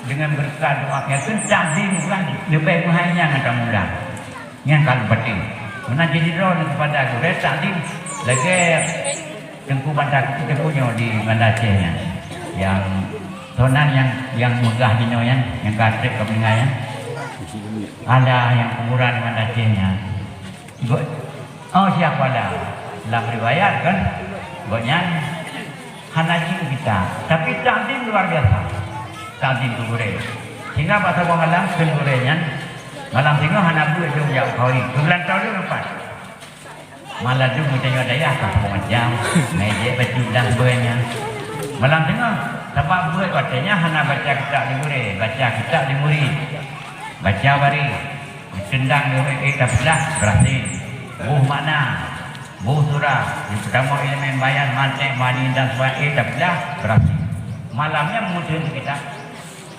deungon beureukat doa nyang keu takzim peugah leubeh meuhai nyan ngon tamulang. Nyan ka lôn patéh. Meunan jadi droeneuh keupada gurèe takzim lagèe Teungku Banda Teungku nyoe di Banda Aceh nyan. Nyang tonan nyang, nyang meugah jinoe nyan, nyang ka trép ka meuninggai nyan. Ada nyang kuburan di Banda Aceh nyan. Go-, oh, siapa ada? Lam riwayat kan, gobnyan hana jeuet kita. Tapi takzim luar biasa. Takzim keu gurèe. Sehingga bak saboh malam kheun gurèe nyan, malam singoh hana beuet lôn jak kawin. Keu bulan taun lôn leupah. Malam tu geutanyoe dayah ka macam, mejek baju dan sebagainya. Malam singoh, sabab buet watèe nyan hana baca kitab di gurèe, baca kitab di murid. Baca baréh, tendang di murid, eh, tapeulah, beurasé. Boh makna, boh surah, nyang peutama ileumèe bayan, mantek, mani dan sebagainya, dah peugah, berhasil. Malam nyan meudeuh kitab.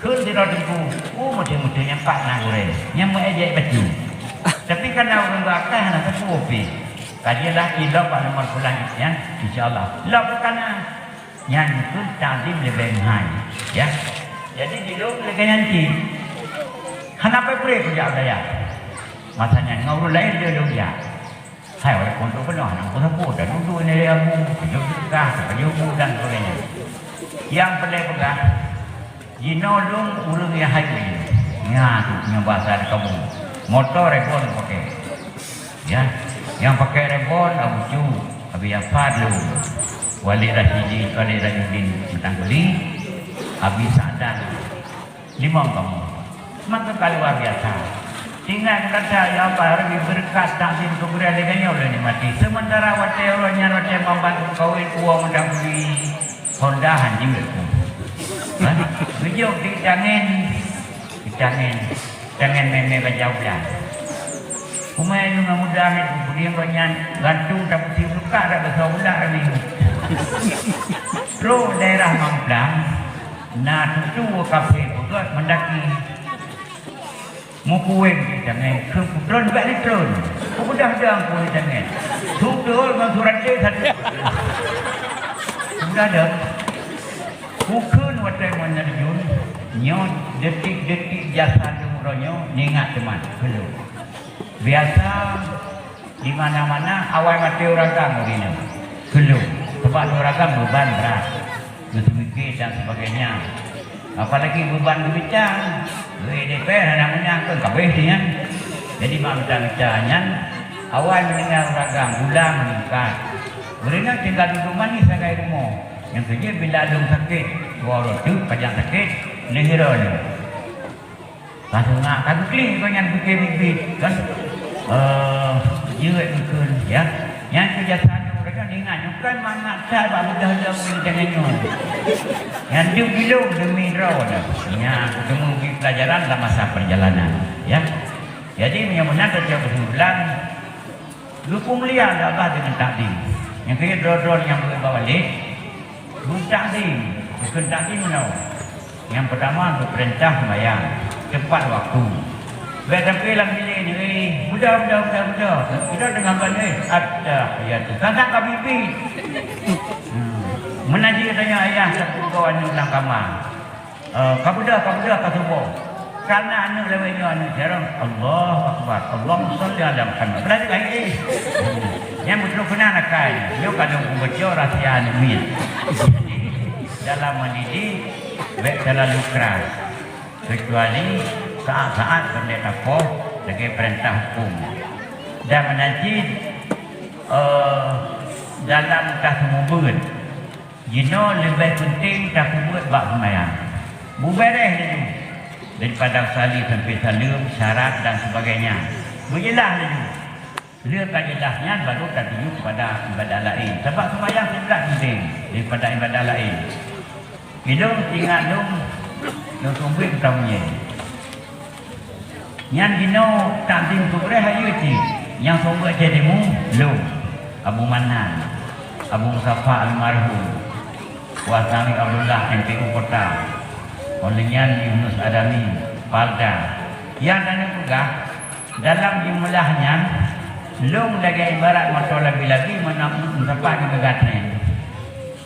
Kheun sidroe teungku, oh, meudeuh-meudeuh nyang pat na gurèe, nyang meuék jép bacut. Tapi kana ureueng beuakai hana teupeu pih. Kaji lah ilok bak nomor pulan nyan, insya Allah. Lok kana. Nyan keuh takzim leubeh meuhai, ya. Jadi, di lôn lagèe nyan cit. Hana peupreh kujak dayah. Masa nyan ngon ureueng laén lôn jak. Hai, walaupun tu peunoh, nang pun sapu, dan duduk ni dia abu, kejut juga, kejut dan sebagainya. Yang peureulèe peugah, jinoe lôn ureueng nyang hai ujeuen. Nyan tu, nyan bahasa di kampung. Motor Reborn pakai. Ya, nyang pakai Reborn Abu Cu, Abi Afad lôn. Walid Rasyidin, Walid Rasyidin Meutangkuli, Abi Sa'dan. Limong kamoe. Maka ka luar biasa. Tinggai kata, ya Allah, Rabbi, beureukat takzim keu gurèe lagèe nyoe lôn nikmati. Sementara watèe uroe nyan watèe mamban kawin, uroe Meutangkuli, Honda hanjeuet. Hah? Geujok di tangen, di tangen. Tangen mè-mè bajau blang. Umai nyoe ngon muda nyoe, keumudian gobnyan gantung tapeusiep luka dak beusoe ulak lagi. Trok daerah Mamplam, na tutoe kafé peugöt meundaki. Meukuweng di tangen, keu peutron bak litron. Peugah dang ku di tangen. Tutoe ngon surat deh satu. Peugah dang. Bukon watèe meuneurjun, nyoe detik-detik jasa lôn uroe nyoe, neuingat teuma, keu lôn. Biasa di mana-mana awai maté ureueng agam ureueng nyoe, keu lôn. Sabab ureueng agam beuban brat, geuseumiké dan sebagainya. Apalagi beuban geubincang, geu-E D P R hana meunang keu kabéh nyan. Jadi mak mita-mita nyan, awai meuninggai ureueng agam, gula meuningkat. Ureueng nyan tinggai dudoe manis sagai rumoh. Nyang keujeuet bila lôn sakét, dua uroe teuk pajan sakét, neuhira lôn. Ka seungak, ka geuklik keu nyan pike biet-biet, kan? Eh, jeuet geukheun, ya. Nyan keu jasa lôn, ureueng nyan ingat, nyoe kan mangat that bak beudôh lôn ngon jangai nyoe. Nyan deuh bilong demi droe dah. Nyan, teuma bri pelajaran dalam masa perjalanan, ya. Jadi, meunyoe meunan teucok keusimpulan, Geupeumulia lé Allah deungon takzim. Nyang keujeuet droe-droe nyang beuet bak walét, geutakzim, geukheun takzim nyoe. Nyang peutama geupeurintah seumayang teupat waktu. Bèk sampoe lam bilék nyoe, eh, muda, muda, muda, muda. Kita deungon ban, eh, at-tahiyatu. Kadang ka biet-biet. Hmm. Meunan jih tanya ayah sapeue goe aneuk lam kama. Eh, ka beudôh, ka beudôh, ka suboh. Kana aneuk lawét nyoe aneuk jarang. Allahu Akbar. Allahumma shalli ala Muhammad. Berarti baik, eh. Nyang beutôi keunan akai. Nyoe ka lôn peubaca rahsia aneuk miet. Dalam mendidik, bèk terlalu keras. Kecuali saat-saat bendera tapoh lagèe peurintah huköm. Dan meunan cit, eh, dalam taseumeubeuet. Jinoe leubeh peunteng tapeubuet bak seumayang. Beubeureh laju daripada usali sampoe saleuem, syarat dan sebagainya. Beujeulaih laju. Lheueh ka jeulaih nyan baru tatuju kepada ibadah laén. Sabab seumayang siblah peunteng daripada ibadah laén. Ilôn ingat lôn, lôn seumeubeuet meutamong nyan. Nyan jinoe takzim keu gurèe hayeue cit, nyang seumeubeuet cit dimu lôn, Abu Manan, Abu Musafa almarhum, Wah Sami Abdullah M P U Kota, óh lheueh nyan Yunus Adami, Palda. Nyang taneuk peugah, dalam jeumeulah nyan, lôn lagèe ibarat moto labi-labi meunan meusapat ngon megatren.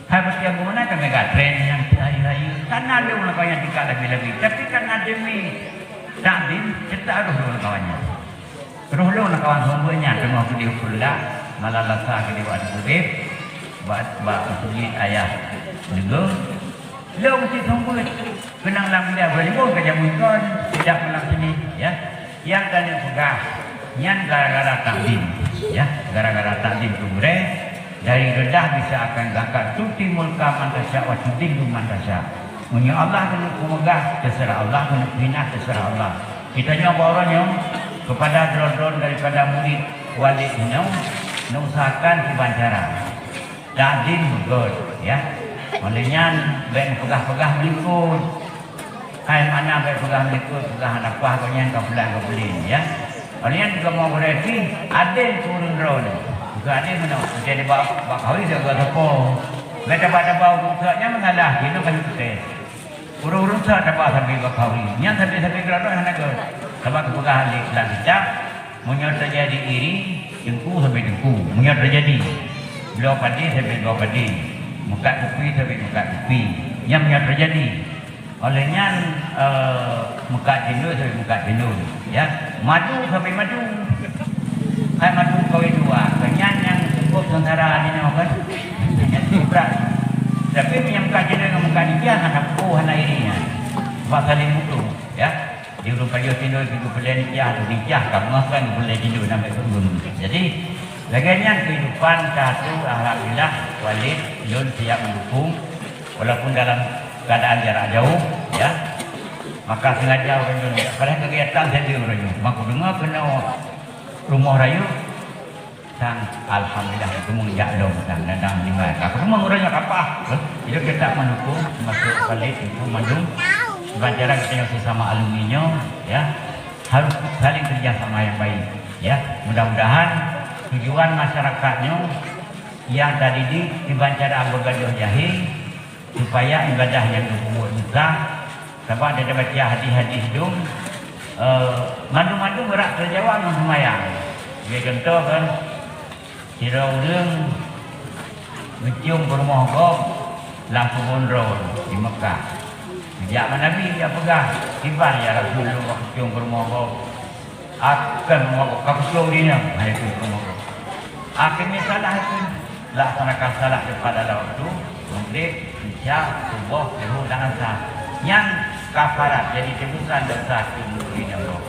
Hai pasti Abu Manan ka megatren nyang teuhayeue-hayeue, kana lôn lam kawanya tingkat labi-labi, tapi kana demi Takzim, cit roh lôn kawan nyan. Roh lôn kawan seumeubeuet nyan teungoh keudeh u Peureulak, malam Lasa keudeh bak Teungku Deb, bak, bak meuseujid ayah Leugong. Lôn cit seumeubeuet, keunong lam bidang beulimong ka jameun kon, tidak malam Senin, ya. Nyang ka lheueh peugah, nyan gara-gara takzim, ya. Gara-gara takzim keu gurèe, dari rendah bisa akan geuangkat, tu'til mulka man tasya' wa tudhillu man tasya'. Meunyoe Allah keuneuk peumeugah, teuseurah Allah, keuneuk peuhina, teuseurah Allah. Geutanyoe bak uroe nyoe, keupada droe-droe daripada murit Walid nyoe, neuusahakan kiban cara. Takzim beugöt, ya. Óh lheueh nyan, bèk neupeugah-peugah meulikot. Hai mana bèk peugah meulikot, peugah hana paih gobnyan ka pulan ka pulen, ya. Kalian juga mau berarti adil turun drone. Juga adil mana? Jadi bak bak kawin juga sepo. Mereka pada bau buka nyan mengalah, dia kan putih. Ureuëng-ureuëng sa taba sabe bak kawin. Nyan sabe-sabe keuradoh hana ke. Sabab kepeugah lé lam kitab, meunyoe teujadi iri, teungku sabe teungku. Meunyoe teujadi bloe padé sabe bloe padé, meukat kupi sabe meukat kupi. Nyan meunyoe teujadi. Oleh nyan, eh, meukat jinoe sabe meukat jinoe, ya. Madu sabe madu. Hai madu kawin dua. Nyan nyang cukup sengsara jinoe kan. Nyan cukup berat. Tapi meunyoe meukat jinoe ngon meukat jinoe hana peue hana iri nyan. Sebab saling mutu, ya. Di ureuëng pajoh tinoe, di geupeulée nikah, di nikah ka meuah kan geupeulée tinoe nambah ureuëng. Jadi, lagée nyan kehidupan ka tu, alhamdulillah, Walid, lôn siap mendukung, walaupun dalam keadaan jarak jauh, ya. Maka sengaja ureuëng nyoe, padahai kegiatan saja ureuëng nyoe. Maka deungoe keunoe rumoh rayeuk, sang alhamdulillah, itu meunjak lom sang dan, dan meninggal. Aku pun ureuëng nyoe kapah. Jadi kita mendukung, termasuk Walid itu mandum. Sebab jarak kita yang sesama alumni nyoe, ya, harus saling kerja sama yang baik, ya. Mudah-mudahan tujuan masyarakat nyoe yang tadi di, di bancara begadoh jahé, supaya ibadah nyang geupeubeuet meusa, sabab dia baca hadis-hadis dum, eh, mandum-mandum beurat teujawa ngon seumayang. Lagée contoh kan, sidroe ureuëng geucium peurumoh gob lam keubon droe di Mekah. Geujak bak Nabi, geujak peugah, "Kiban ya Rasulullah, geucium peurumoh gob." Akan mabök, ka kucok dirinya. Nah, itu mabök. Akhirnya salah itu. Laksanakan salat daripada waktu Maghrib, Isya, Subuh, Zuhur dan Asar. Nyan kafarat, jadi tebusan dosa tu murid Allah.